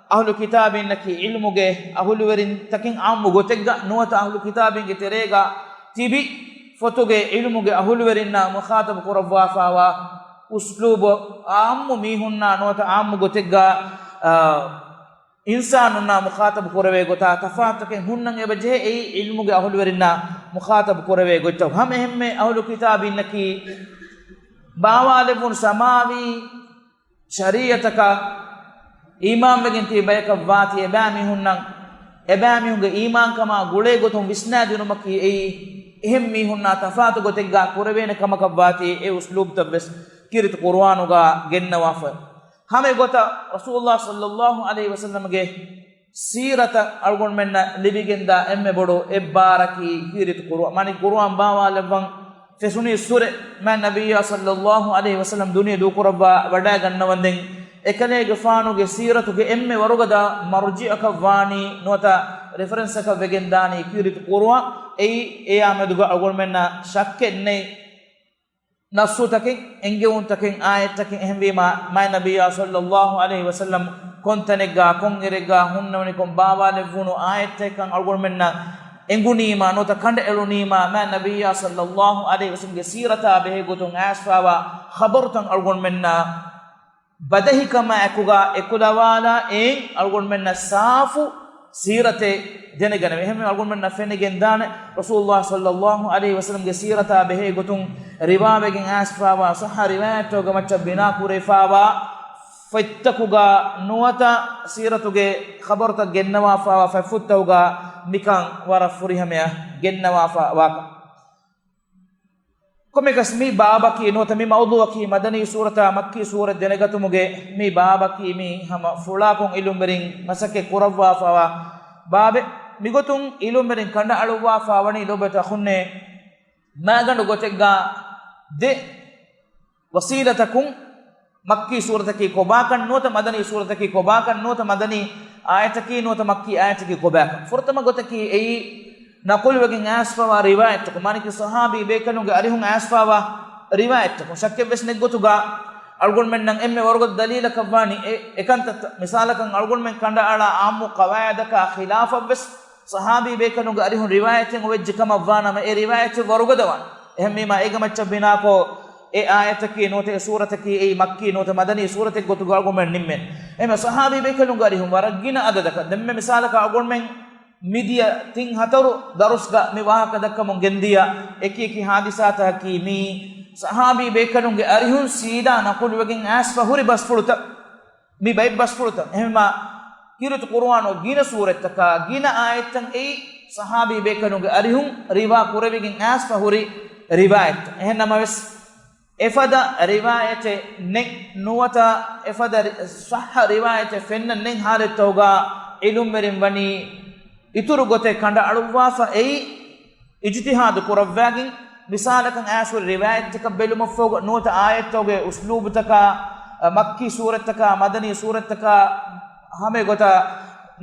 އަހުލު ކިތާބީންނަކީ ޢިލްމުގެ އަހުލުވެރިންތަކެއް ޢާއްމު ގޮތެއްގަ ނުވަތަ އަހުލު ކިތާބީންގެ ތެރޭގަ ތިބި ފޮތުގެ ޢިލްމުގެ އަހުލުވެރިންނާ މުޚާޠަބު ކުރައްވާފާވާ އުސްލޫބު ޢާއްމު މީހުންނާ ނުވަތަ ޢާއްމު ގޮތެއްގަ، އާ، އިންސާނުންނާ މުޚާޠަބު ކުރެވޭ ގޮތާ ތަފާތުތަކެއް ހުންނަން އެބަ ޖެހޭ. އެއީ ޢިލްމުގެ އަހުލުވެރިންނާ މުޚާޠަބު ކުރެވޭ ގޮތްތައް. ހަމަ އެހެންމެ އަހުލު ކިތާބީންނަކީ ބާވާލެއްވުނު ސަމާވީ ޝަރީޢަތަކަށް އީމާންވެގެން ތިބި ބަޔަކަށް ވާތީ އެބައިމީހުންނަށް، އެބައިމީހުންގެ އީމާންކަމާ ގުޅޭ ގޮތުން ވިސްނާދިނުމަކީ އެއީ އެހެން މީހުންނާ ތަފާތު ގޮތެއްގާ ކުރެވޭނެ ކަމަކަށް ވާތީ އެ އުސްލޫބުތައް ވެސް ކީރިތި ޤުރުއާނުގާ ގެންނަވާފަ. ހަމަ އެގޮތަށް ރަސޫލުﷲ ޞައްލަﷲ ޢަލައިހި ވަސައްލަމްގެ ސީރަތަށް އަޅުގަނޑުމެންނަށް ލިބިގެންދާ އެންމެ ބޮޑު އެއްބާރަކީ ކީރިތި ޤުރުއާ-، މާނަ ޤުރުއާން ބާވާލައްވަން ފެށުނީ ސުރެ މާތް ނަބިއްޔާ ޞައްލަﷲ ޢަލައިހި ވަސައްލަމް ދުނިޔެ ދޫކުރައްވާ ވަޑައިގަންނަވަންދެން އެކަލޭގެފާނުގެ ސީރަތުގެ އެންމެ ވަރުގަދަ މަރުޖިޢަކަށް ވާނީ ނުވަތަ ރެފަރެންސަކަށް ވެގެންދާނީ ކީރިތި ޤުރުއާން. އެއީ އެޔާ މެދުގަ އަޅުގަނޑުމެންނަށް ޝައްކެއް ނެތް. ނައްޞުތަކެއް، އެންގެވުންތަކެއް، އާޔަތްތަކެއް އެހެންވީމާ، މާތް ނަބިއްޔާ ޞައްލަﷲ ޢަލައިހި ވަސައްލަމް ކޮންތަނެއްގާ، ކޮންއިރެއްގާ ހުންނެވުނީކޮށް ބާވާލެއްވުނު އާޔަތްތަކެއްކަން އަޅުގަނޑުމެންނަށް އެނގުނީމާ، ނުވަތަ ކަނޑައެޅުނީމާ، މާތް ނަބިއްޔާ ޞައްލަﷲ ޢަލައިހި ވަސައްލަމްގެ ސީރަތާ ބެހޭ ގޮތުން އައިސްފާވާ ޚަބަރުތައް އަޅުގަނޑުމެންނަށް ބަދަހިކަމާ އެކުގާ އެކުލަވާލާ އެއިން އަޅުގަނޑުމެންނަށް ސާފު ސީރަތެއް ދެނެގަނެވޭ. އެހެންވެ އަޅުގަނޑުމެންނަށް ފެނިގެންދާނެ ރަސޫލުﷲ ޞައްލަﷲ ޢަލައިހި ވަސައްލަމްގެ ސީރަތާ ބެހޭ ގޮތުން ރިވާވެގެން އައިސްފާވާ ޞައްޙަ ރިވާޔަތްތަކުގެ މައްޗަށް ބިނާކުރެވިފާވާ ފޮތްތަކުގާ ނުވަތަ ސީރަތުގެ ޚަބަރުތައް ގެންނަވާފާވާ ފޮތްފުށްތަކުގާ މިކަން ވަރަށް ފުރިހަމަޔަށް ގެންނަވާފާވާކަން. ކޮމެކަސް މި ބާބަކީ ނުވަތަ މި މައުޟޫޢަކީ މަދަނީ ސޫރަތާ މައްކީ ސޫރަތް ދެނެގަތުމުގެ މި ބާބަކީ މީ ހަމަ ފުޅާކޮށް ޢިލްމުވެރިން މަސައްކަތް ކުރައްވާފާވާ ބާބެއް. މިގޮތުން ޢިލްމުވެރިން ކަނޑައަޅުއްވާފާ ވަނީ ލޯބިވެތި އަޚުންނޭ މާގަނޑު ގޮތެއްގާ ދެ ވަސީލަތަކުން މައްކީ ސޫރަތަކީ ކޮބާކަން ނުވަތަ މަދަނީ ސޫރަތަކީ ކޮބާކަން ނުވަތަ މަދަނީ އާޔަތަކީ ނުވަތަ މައްކީ އާޔަތަކީ ކޮބާކަން. ފުރަތަމަ ގޮތަކީ އެއީ ނަޤުލުވެގެން އައިސްފާވާ ރިވާޔަތްތަކުން، މާނައަކީ ޞަޙާބީ ބޭކަލުންގެ އަރިހުން އައިސްފާވާ ރިވާޔަތްތަކުން. ޝައްކެއްވެސް ނެތްގޮތުގަ އަޅުގަނޑުމެންނަށް އެންމެ ވަރުގަދަ ދަލީލަކަށްވާނީ އެ އެކަންތައްތައް. މިސާލަކަށް އަޅުގަނޑުމެން ކަނޑައަޅާ އާއްމު ޤަވާޢިދަކާ ޚިލާފަށްވެސް ޞަޙާބީ ބޭކަލުންގެ އަރިހުން ރިވާޔަތެއް އޮވެއްޖެ ކަމަށް ވާނަމަ، އެ ރިވާޔަތެއް ވަރުގަދަވާނެ. އެހެންވީމާ، އޭގެ މައްޗަށް ބިނާކޮށް، އެ އާޔަތަކީ ނުވަތަ އެ ސޫރަތަކީ އެއީ މައްކީ ނުވަތަ މަދަނީ ސޫރަތެއް ގޮތުގަ އަޅުގަނޑުމެން ނިންމޭނެ. އެހެންވެ، ޞަޙާބީ ބޭކަލުންގެ އަރިހުން ވަރަށް ގިނަ އަދަދަކަށް، ދެންމެ މިސާލަކަށް އަޅުގަނޑުމެން މިދިޔަ ތިން ހަތަރު ދަރުސްގަ މި ވާހަކަ ދައްކަމުން ގެންދިޔަ އެކި އެކި ހާދިސާތަކަކީ މީ ޞަޙާބީ ބޭކަލުންގެ އަރިހުން ސީދާ ނަޤުލުވެގެން އައިސްފަ ހުރި ބަސްފުޅުތައް. މި ބައެއް ބަސްފުޅުތައް. އެހެންވީމާ، ކީރިތި ޤުރުއާނުގެ ގިނަ ސޫރަތްތަކާ، ގިނަ އާޔަތްތައް އެއީ، ޞަޙާބީ ބޭކަލުންގެ އަރިހުން ރިވާ ކުރެވިގެން އައިސްފަ ހުރި ރިވާޔަތްތައް. އެހެން ނަމަވެސް، އެފަދަ ރިވާޔަތެއް ނެތް ނުވަތަ އެފަދަ ރި-، ޞައްޙަ ރިވާޔަތެއް ފެންނަން ނެތް ޙާލަތްތަކުގަ ޢިލްމުވެރިން ވަނީ އިތުރު ގޮތެއް ކަނޑައަޅުއްވާފަ އެއީ، އިޖްތިހާދު ކުރައްވާގެން، މިސާލަކަށް އައިސް ހުރި ރިވާޔަތްތަކަށް ބެލުމަށްފަހުގަ ނުވަތަ އާޔަތްތަކުގެ އުސްލޫބުތަކާ، އަ، މައްކީ ސޫރަތްތަކާ، މަދަނީ ސޫރަތްތަކާ، ހަމަ އެގޮތަށް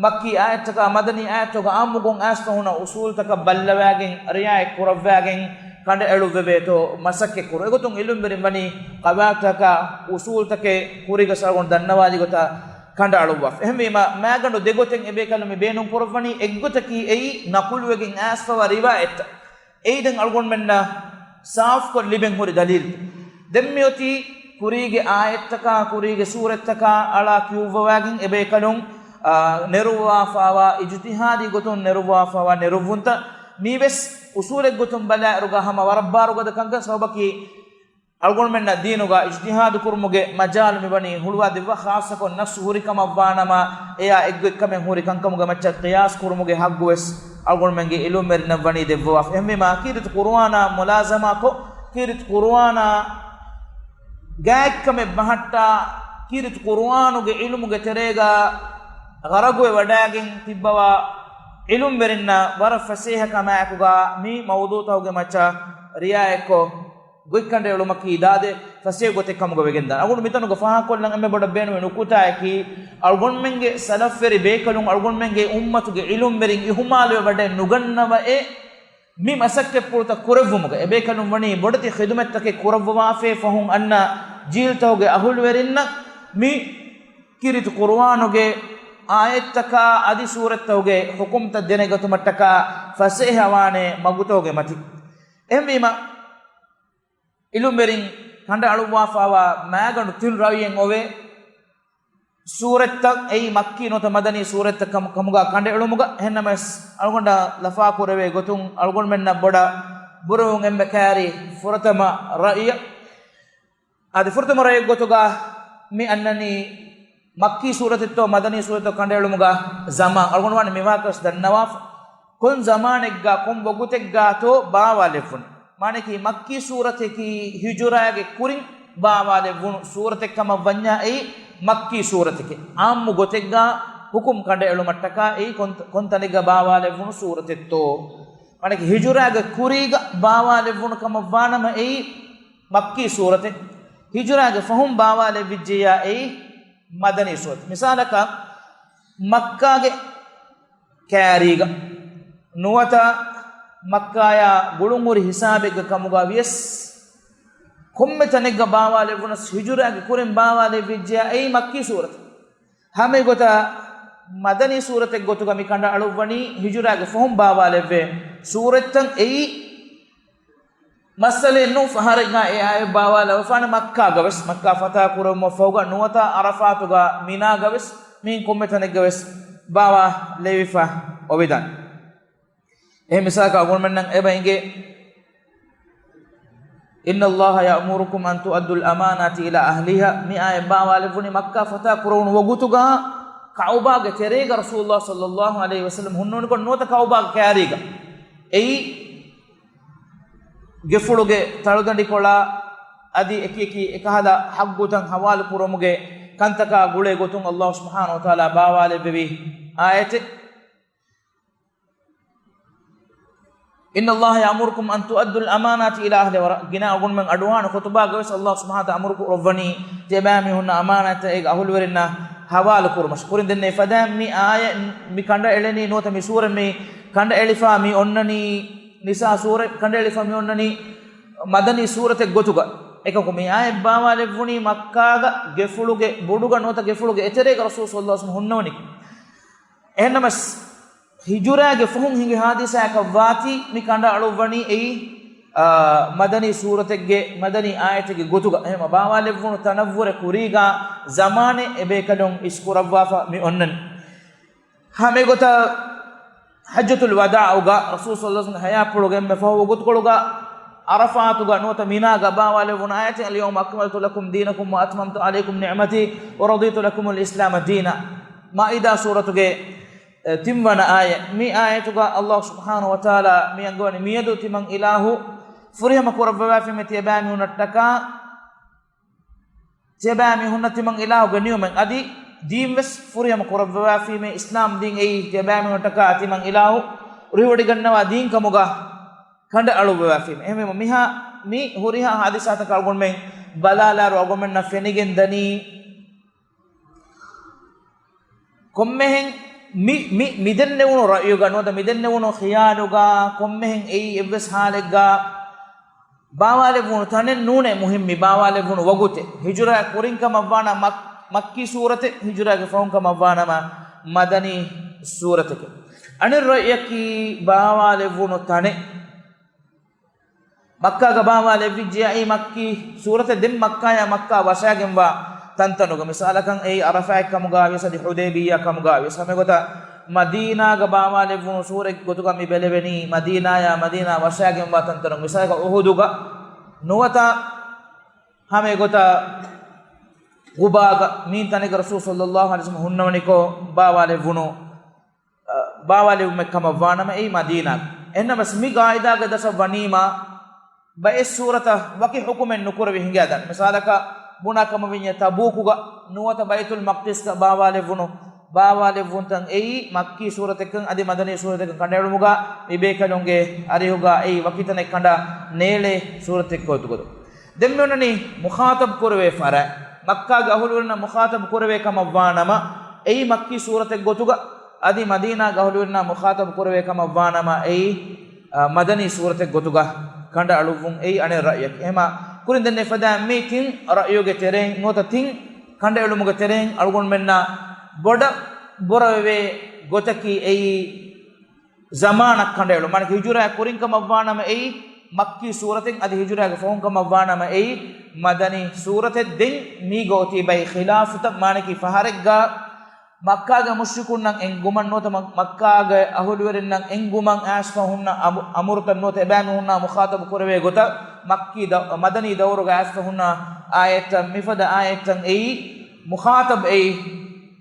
މައްކީ އާޔަތްތަކާ، މަދަނީ އާޔަތްތަކުގަ އާއްމުކޮށް އައިސްފަ ހުންނަ އުސޫލުތަކަށް ބައްލަވާގެން، ރިޢާޔަތް ކުރައްވާގެން ކަނޑައެޅުއްވެވޭތޯ މަސައްކަތް ކުރުން. އެގޮތުން ޢިލްމުވެރިން ވަނީ ޤަވާޢިދުތަކާ އުސޫލުތަކެއް ކުރީގަ އަޅުގަނޑު ދަންނަވާލި ގޮތަށް ކަނޑައަޅުއްވާފަ. އެހެންވީމާ، މާގަނޑު ދެގޮތެއް އެބޭކަލުން މި ބޭނުން ކުރައްވަނީ. އެއްގޮތަކީ އެއީ ނަޤުލުވެގެން އައިސްފަވާ ރިވާޔަތްތައް. އެއީ ދެން އަޅުގަނޑުމެންނަށް ސާފުކޮށް ލިބެން ހުރި ދަލީލް. ދެން މިއޮތީ ކުރީގެ އާޔަތްތަކާ، ކުރީގެ ސޫރަތްތަކާ އަޅާ ކިޔުއްވަވާގެން އެބޭކަލުން، އާ، ނެރުއްވާފާވާ، އިޖުތިހާދީ ގޮތުން ނެރުއްވާފާވާ ނެރުއްވުންތައް. މީވެސް އުސޫލެއް ގޮތުން ބަލާއިރުގަ ހަމަ ވަރަށް ބާރުގަދަ ކަންކަން. ސަބަބަކީ، އަޅުގަނޑުމެންނަށް ދީނުގަ އިޖްތިހާދު ކުރުމުގެ މަޖާލު މިވަނީ ހުޅުވާ ދެއްވާ، ޚާއްޞަކޮށް ނައްޞު ހުރި ކަމަށް ވާނަމަ، އެޔާ އެއްގޮތްކަމެއް ހުރި ކަންކަމުގެ މައްޗަށް ޤިޔާސް ކުރުމުގެ ހައްގުވެސް އަޅުގަނޑުމެންގެ ޢިލްމުވެރިންނަށް ވަނީ ދެއްވަވާފަ. އެހެންވީމާ، ކީރިތި ޤުރުއާނާ މުލާޒަމާކޮށް، ކީރިތި ޤުރުއާނާ ގާތްކަމެއް ބަހައްޓާ، ކީރިތި ޤުރުއާނުގެ ޢިލްމުގެ ތެރޭގަ ޣަރަގުވެ ވަޑައިގެން ތިއްބަވާ ޢިލްމުވެރިންނަށް ވަރަށް ފަސޭހަކަމާއެކުގަ މި މައުޟޫޢުތަކުގެ މައްޗަށް ރިޢާޔަތްކޮށް، ގޮތްކަނޑައެޅުމަކީ ދާދެ ފަސޭހަ ގޮތެއް ކަމުގަ ވެގެންދާނެ. އަޅުގަނޑު މިތަނުގަ ފާހަގަކޮށްލަން އެންމެ ބޮޑަށް ބޭނުމި ނުކުތާއަކީ، އަޅުގަނޑުމެންގެ ސަލަފްވެރި ބޭކަލުން އަޅުގަނޑުމެންގެ އުއްމަތުގެ ޢިލްމުވެރިން އިހުމާލުވެ ވަޑައެއް ނުގަންނަވައޭ، މި މަސައްކަތްޕުޅުތައް ކުރެއްވުމުގަ އެބޭކަލުން ވަނީ ބޮޑެތި ޚިދުމަތްތަކެއް ކުރައްވަވާފައި ފަހުން އަންނަ ޖީލްތަކުގެ އަހުލުވެރިންނަށް މި ކީރިތި ޤުރުއާނުގެ އާޔަތްތަކާ އަދި ސޫރަތްތަކުގެ ޙުކުމްތައް ދެނެގަތުމަށްޓަކާ ފަސޭހަވާނެ މަގުތަކުގެ މަތިން. އެހެންވީމަ، އިލްމުވެރިން ކަނޑައަޅުއްވާފައިވާ މާގަނޑު ތިން ރައުޔެއް އޮވޭ. ސޫރަތްތައް އެއީ މައްކީ ނުވަތަ މަދަނީ ސޫރަތްތައް ކަމު-، ކަމުގަ ކަނޑައެޅުމުގަ. އެހެންނަމަވެސް، އަޅުގަނޑަށް ލަފާކުރެވޭ ގޮތުން އަޅުގަނޑުމެންނަށް ބޮޑަށް ބުރަވުން އެންމެ ކައިރި ފުރަތަމަ ރައުޔަށް. އަދި ފުރަތަމަ ރައުޔެއް ގޮތުގަ މި އަންނަނީ މައްކީ ސޫރަތެއްތޯ މަދަނީ ސޫރަތެއްތޯ ކަނޑައެޅުމުގަ ޒަމާން. އަޅުގަނޑު ވާނެ މިވާހަކަ ވެސް ދަންނަވާފަ. ކޮން ޒަމާނެއްގަ ކޮން ވަގުތެއްގަތޯ ބާވާލެއްވުނީ؟ މާނައަކީ މައްކީ ސޫރަތަކީ ހިޖުރާގެ ކުރިން ބާވާލެއްވުނު ސޫރަތެއް ކަމަށް ވަންޏާ އެއީ މައްކީ ސޫރަތެކޭ. އާއްމު ގޮތެއްގަ ޙުކުމް ކަނޑައެޅުމަށްޓަކާ އެއީ ކޮން، ކޮން ތަނެއްގަ ބާވާލެއްވުނު ސޫރަތެއްތޯ. މާނައަކީ ހިޖުރާގެ ކުރީގަ ބާވާލެއްވުނު ކަމަށް ވާނަމަ އެއީ މައްކީ ސޫރަތެއް. ހިޖުރާގެ ފަހުން ބާވާލެއްވިއްޖެޔާ އެއީ މަދަނީ ސޫރަތެއް. މިސާލަކަށް، މައްކާގެ ކައިރީގަ ނުވަތަ މައްކާޔާ ގުޅުންހުރި ހިސާބެއްގަ ކަމުގަ ވިޔަސް، ކޮންމެ ތަނެއްގަ ބާވާލެއްވުނަސް ހިޖުރާގެ ކުރިން ބާވާލެއްވިއްޖެޔާ އެއީ މައްކީ ސޫރަތެއް. ހަމަ އެގޮތަށް މަދަނީ ސޫރަތެއް ގޮތުގަ މި ކަނޑައަޅުއްވަނީ ހިޖުރާގެ ފަހުން ބާވާލެއްވޭ ސޫރަތްތައް. އެއީ މައްސަލައެއް ނޫން، ފަހަރެއްގަ އެ އާޔަތް ބާވާލައްވާފާނެ މައްކާގަވެސް، މައްކާ ފަތާ ކުރުމަށްފަހުގަ ނުވަތަ ޢަރަފާތުގަ މިނާގަވެސް މިއިން ކޮންމެ ތަނެއްގަވެސް ބާވާލެވިފަ އޮވެދާނެ. އެހެން މިސާލަކަށް އަޅުގަނޑުމެންނަށް އެބަ އެނގޭ، إن الله يأمركم أن تؤدوا الأمانات إلى أهلها. މި އާޔަތް ބާވާލެއްވުނީ މައްކާ ފަތާ ކުރެވުނު ވަގުތުގަ ކަޢުބާގެ ތެރޭގަ ރަސޫލުﷲ ޞައްލަﷲު ޢަލައިހި ވަސައްލަމަ ހުންނެވުނުކޮށް ނުވަތަ ކަޢުބާގެ ކައިރީގަ. އެއީ ގެފުޅުގެ ތަޅުދަނޑިކޮޅާ އަދި އެކި އެކި އެކަހަލަ ޙައްޤުތައް ޙަވާލު ކުރުމުގެ ކަންތަކާ ގުޅޭ ގޮތުން ﷲ ސުބްޙާނަހޫ ވަތަޢާލާ ބާވާލެއްވެވި އާޔަތެއް. إن الله يأمركم أن تؤدوا الأمانات إلى أهلها. ވަރަށް ގިނަ އަޅުގަނޑުމެން އަޑުއަހާނެ ޚުޠުބާގަވެސް ﷲ ސުބްޙާނަހޫ ވަތަޢާލާ އަމުރު ކުރައްވަނީ ތިޔަބައިމީހުންނަށް އަމާނާތްތައް އޭގެ އަހުލުވެރިންނަށް ޙަވާލު ކުރުމަށް. ކުރިން ދެންނެވި ފަދައިން މި އާޔަތް، މި ކަނޑައެޅެނީ ނުވަތަ މި ސޫރަ މި ކަނޑައެޅިފަ މި އޮންނަނީ ނިސާ ސޫރަ ކަނޑައެޅިފަ މި އޮންނަނީ މަދަނީ ސޫރަތެއް ގޮތުގަ. އެކަކު މި އާޔަތް ބާވާލެއްވުނީ މައްކާގަ ގެފުޅުގެ ބޮޑުގަ ނުވަތަ ގެފުޅުގެ އެތެރޭގަ ރަސޫލު ޞައްލަﷲު ޢަލައިހި ވަސައްލަމަ ހުންނެވުނު. އެހެންނަމަސް، ހިޖުރާގެ ފަހުން ހިނގި ޙާދިސާއަކަށް ވާތީ މި ކަނޑައަޅުއްވަނީ އެއީ، އާ، މަދަނީ ސޫރަތެއްގެ، މަދަނީ އާޔަތެއްގެ ގޮތުގަ. އެހެންމަ ބާވާލެއްވުނު ތަނަށްވުރެ ކުރީގަ ޒަމާނެއް އެބޭކަލުން އިސްކުރައްވާފަ މި އޮންނަނީ. ހަމައެގޮތަށް ޙައްޖަތުލް ވަދާޢުގަ ރަސޫލު ޞައްލަﷲު ޢަލައިހި ވަސައްލަމަ ޙަޔާތްޕުޅުގެ އެންމެ ފަހު ވަގުތުކޮޅުގަ ޢަރަފާތުގަ ނުވަތަ މިނާގަ ބާވާލެއްވުނު އާޔަތެއް، اليوم أكملت لكم دينكم وأتممت عليكم نعمتي ورضيت لكم الإسلام دينا. މާއިދާ ސޫރަތުގެ ތިންވަނަ އާޔަތް. މި އާޔަތުގަ ﷲ ސުބްޙާނަހޫ ވަތަޢާލާ މި އަންގަވަނީ މިއަދު ތިމަން އިލާހު ފުރިހަމަ ކުރައްވަވާފީމޭ ތިޔަބައިމީހުންނަށްޓަކާ، ތިޔަބައިމީހުންނަށް ތިމަން އިލާހުގެ ނިޢުމަތް އަދި ދީންވެސް ފުރިހަމަ ކުރައްވަވާފީމޭ، އިސްލާމް ދީން އެއީ ތިޔަބައިމީހުންނަށްޓަކާ ތިމަން އިލާހު ރުހިވޮޑިގަންނަވާ ދީން ކަމުގަ ކަނޑައަޅުއްވަވާފީމޭ. އެހެންވީމަ މިހާ، މި ހުރިހާ ޙާދިސާތަކަށް އަޅުގަނޑުމެން ބަލާލާއިރު އަޅުގަނޑުމެންނަށް ފެނިގެން ދަނީ، ކޮންމެހެން މި، މި، މިދެންނެވުނު ރައުޔުގަ ނުވަތަ މިދެންނެވުނު ޚިޔާލުގަ ކޮންމެހެން އެއީ އެއްވެސް ޙާލެއްގަ ބާވާލެއްވުނު ތަނެއް ނޫނޭ މުހިއްމީ، ބާވާލެއްވުނު ވަގުތެއް. ހިޖުރާ ކުރިން ކަމަށްވާނަމަ މައް-، މައްކީ ސޫރަތެއް، ހިޖުރާގެ ފަހުން ކަމަށްވާނަމަ މަދަނީ ސޫރަތެކެއް. އަނެއް ރައުޔަކީ ބާވާލެއްވުނު ތަނެއް. މައްކާގަ ބާވާލެއްވިއްޖެޔާ އެއީ މައްކީ ސޫރަތެއް. ދެން މައްކާޔާ މައްކާ ވަށާގެންވާ ތަންތަނުގަ، މިސާލަކަށް އެއީ ޢަރަފާތް ކަމުގަ ވިޔަސް އަދި ޙުދައިބިއްޔާ ކަމުގަ ވިޔަސް. ހަމައެގޮތަށް މަދީނާގަ ބާވާލެއްވުނު ސޫރަތް ގޮތުގަ މި ބެލެވެނީ މަދީނާޔާ މަދީނާ ވަށާގެންވާ ތަންތަނުގަ، މިސާލަކަށް އުޙުދުގަ ނުވަތަ ހަމައެގޮތަށް ޤުބާގަ މި ތަނެއްގަ ރަސޫލު ޞައްލަﷲު ޢަލައިހި ވަސައްލަމަ ހުންނެވުނީކޮށް ބާވާލެއްވުނު ބާވާލެވުމެއް ކަމަށް ވާނަމަ އެއީ މަދީނާ. އެހެންނަމަވެސް މި ގާއިދާގެ ދަށަށް ވަނީމާ ބައެއް ސޫރަތަށް ވަކި ޙުކުމެއް ނުކުރެވި ހިނގާދާނެ. މިސާލަކަށް ބުނާ ކަމަށް ވިންޏާ ތަބޫކުގަ ނުވަތަ ބައިތުލް މަޤްދިސްގަ ބާވާލެއްވުނު، ބާވާލެއްވުންތައް އެއީ މައްކީ ސޫރަތެއްކަން އަދި މަދަނީ ސޫރަތެއްކަން ކަނޑައެޅުމުގަ މި ބޭކަލުންގެ އަރިހުގަ އެއީ ވަކިތަނެއް ކަނޑަ ނޭޅޭ ސޫރަތެއް ގޮތުގަ. ދެން މި އޮންނަނީ މުޚާޠަބު ކުރެވޭ ފަރާތް. މައްކާގެ އަހުލުވެރިންނަށް މުޚާޠަބު ކުރެވޭ ކަމަށް ވާނަމަ އެއީ މައްކީ ސޫރަތެއް ގޮތުގަ، އަދި މަދީނާގެ އަހުލުވެރިންނާ މުޚާޠަބު ކުރެވޭ ކަމަށް ވާނަމަ އެއީ، އާ، މަދަނީ ސޫރަތެއް ގޮތުގަ ކަނޑައަޅުއްވުން އެއީ އަނެއް ރައުޔަކީ. އެހެމަ ކުރިން ދެންނެވި ފަދައިން މި ތިން ރައުޔުގެ ތެރެއިން ނުވަތަ ތިން ކަނޑައެޅުމުގެ ތެރެއިން އަޅުގަނޑުމެންނަށް ބޮޑަށް ބުރަވެވޭ ގޮތަކީ އެއީ ޒަމާނަށް ކަނޑައެޅުން. މާނައަކީ ހިޖުރާ ކުރިން ކަމަށްވާނަމަ އެއީ މައްކީ ސޫރަތެއް، އަދި ހިޖުރާގެ ފަހުން ކަމަށްވާނަމަ އެއީ މަދަނީ ސޫރަތެއް. ދެން މީގަ އޮތީ ބައެއް ޚިލާފުތައް. މާނައަކީ ފަހަރެއްގަ މައްކާގެ މުޝްރިކުންނަށް އެންގުމަށް ނުވަތަ މަ-، މައްކާގެ އަހުލުވެރިންނަށް އެންގުމަށް އައިސްފަ ހުންނަ އަމު-، އަމުރުތައް ނުވަތަ އެބައިމީހުންނާ މުޚާޠަބު ކުރެވޭ ގޮތަށް މައްކީ ދަ-، މަދަނީ ދައުރުގަ އައިސްފަ ހުންނަ އާޔަތްތައް، މިފަދަ އާޔަތްތައް އެއީ މުޚާޠަބް އެއީ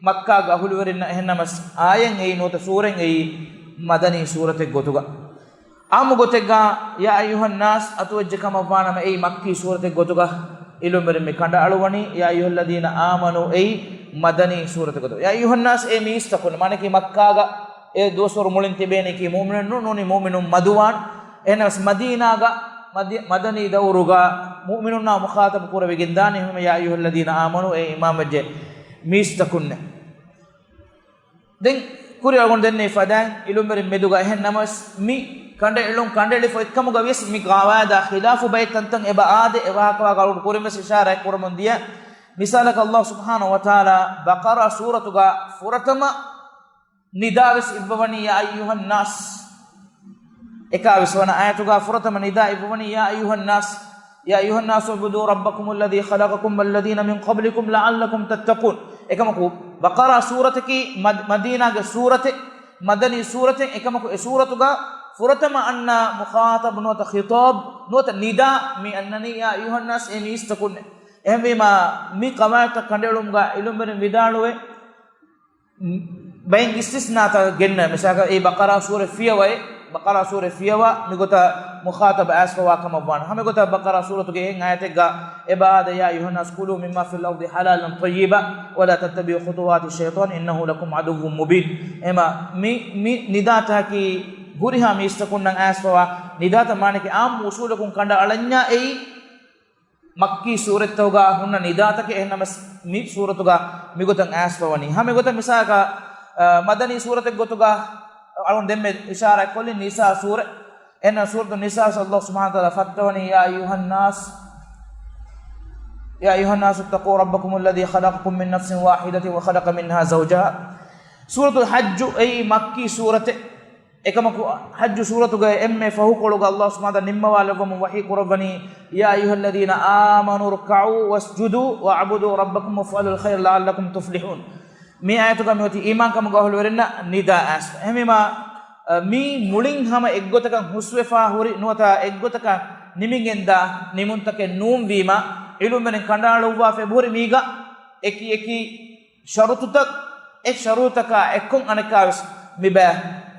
މައްކާގެ އަހުލުވެރިންނަށް. އެހެންނަމަސް އާޔަތް އެއީ ނުވަތަ ސޫރަތް އެއީ މަދަނީ ސޫރަތެއް ގޮތުގަ. އާއްމު ގޮތެއްގަ ޔާ އައްޔުހައްނާސް އަތުވެއްޖެ ކަމަށްވާނަމަ އެއީ މައްކީ ސޫރަތެއް ގޮތުގަ އިލުމްވެރިން މި ކަނޑައަޅުވަނީ. ޔާ އައްޔުހައްލަޛީނަ އާމަނޫ އެއީ މަދަނީ ސޫރަތެއް ގޮތުގަ. ޔާ އައްޔުހައްނާސް އޭ މީސްތަކުން، މާނައަކީ މައްކާގަ އެ ދުވަސްވަރު މުޅިން ތިބޭނީކީ މުއުމިނުން ނޫނީ މުއުމިނުން މަދުވާން. އެހެނަސް މަދީނާގަ މަދި-، މަދަނީ ދައުރުގަ މުއުމިނުންނާ މުޚާޠަބު ކުރެވިގެން ދާނީ ހަމަ ޔާ އައްޔުހައްލަޛީނަ އާމަނޫ އޭ އީމާންވެއްޖެ މީސްތަކުންނޭ. ދެން ކުރިއަށް އަޅުގަނޑު ދެންނެވި ފަދައިން އިލުމްވެރިން މެދުގަ. އެހެން ނަމަވެސް މި ކަނޑައެޅުން ކަނޑައެޅިފަ އޮތްކަމުގަ ވިޔަސް މި ގަވާއިދާ ޚިލާފު ބައެއް ތަންތަން އެބަ އާދެ، އެ ވާހަކަ ވާގޮތުން ކުރިން ވެސް އިޝާރާތް ކުރަމުން ދިޔަ. މިސާލަކަށް ﷲ ސުބްޙާނަހޫ ވަތަޢާލާ ބަޤަރާ ސޫރަތުގަ ފުރަތަމަ ނިދާވެސް އިއްވަވަނީ ޔާ އައްޔުހައްނާސް. އެކާވީސް ވަނަ އާޔަތުގަ ފުރަތަމަ ނިދާ އިއްވަވަނީ ޔާ އައްޔުހައްނާސް، يا أيها الناس اعبدوا ربكم الذي خلقكم والذين من قبلكم لعلكم تتقون. އެކަމަކު ބަޤަރާ ސޫރަތަކީ މަދް-، މަދީނާގެ ސޫރަތެއް، މަދަނީ ސޫރަތެއް. އެކަމަކު އެ ސޫރަތުގަ ފުރަތަމަ އަންނަ މުޚާޠަބު ނުވަތަ ޚިޠާބު ނުވަތަ ނިދާ މި އަންނަނީ ޔާ އައްޔުހައްނާސް އޭ މީސްތަކުންނޭ. އެހެންވީމާ މި ޤަވާޢިދުތައް ކަނޑައެޅުމުގަ އިލުމްވެރިން ވިދާޅުވޭ، ބައެއް އިސްތިސްނާތައް ގެންނަ، މިސާލަކަށް އެއީ ބަޤަރާ ސޫރަ ފިޔަވައެއް، ބަޤަރާ ސޫރަ ފިޔަވާ މިގޮތަށް މުޚާޠަބް އައިސްފަވާ ކަމަށްވާނެ. ހަމަ ގޮތަށް ބަޤަރާ ސޫރަތުގެ އެހެން އާޔަތެއްގަ އެބަ އާދެ، يا أيها الناس كلوا مما في الأرض حلالا طيبا ولا تتبعوا خطوات الشيطان إنه لكم عدو مبين. އެމަ މި، މި ނިދާތަކީ ހުރިހާ މީސްތަކުންނަށް އައިސްފަވާ ނިދާތައް. މާނައަކީ އާއްމު އުސޫލަކުން ކަނޑައަޅަންޏާ އެއީ މައްކީ ސޫރަތްތަކުގަ ހުންނަ ނިދާތަކެއް. އެހެންނަމަސް މި ސޫރަތުގަ މިގޮތަށް އައިސްފަވަނީ. ހަމަ ގޮތަށް މިސާލަކަށް، އަ، މަދަނީ ސޫރަތެއް ގޮތުގަ އަޅުން ދެންމެ އިޝާރާތް ކޮށްލި ނިސާ ސޫރަ. އެހެން ސޫރަތު ނިސާ ﷲ ސުބްޙާނަހޫ ވަތަޢާލާ ފައްތަވަނީ، يا أيها الناس، يا أيها الناس اتقوا ربكم الذي خلقكم من نفس واحدة وخلق منها زوجها. ސޫރަތުލް ޙައްޖު އެއީ މައްކީ ސޫރަތެއް. އެކަމަކު ޙައްޖު ސޫރަތުގެ އެންމެ ފަހުކޮޅުގަ ﷲ ސުބްޙާނަހޫ ވަތަޢާލާ ނިންމަވާލައްވަމުން ވަޙީ ކުރައްވަނީ، يا أيها الذين آمنوا اركعوا واسجدوا واعبدوا ربكم وافعلوا الخير لعلكم تفلحون. މި އާޔަތުގަ މިއޮތީ އީމާންކަމުގެ އަހުލުވެރިންނަށް ނިދާ އައިސްފަ. އެހެންވީމާ، މީ މުޅިން ހަމަ އެއްގޮތަކަށް ހުސްވެފާ ހުރި ނުވަތަ އެއްގޮތަކަށް ނިމިގެންދާ ނިމުންތަކެއް ނޫންވީމާ، އިލުމްވެރިން ކަނޑައަޅުއްވާފަ އެބަހުރި މީގަ އެކި އެކި ޝަރުތުތައް، އެ ޝަރުތަކާ އެއްކޮށް އަނެއްކާވެސް މިބައި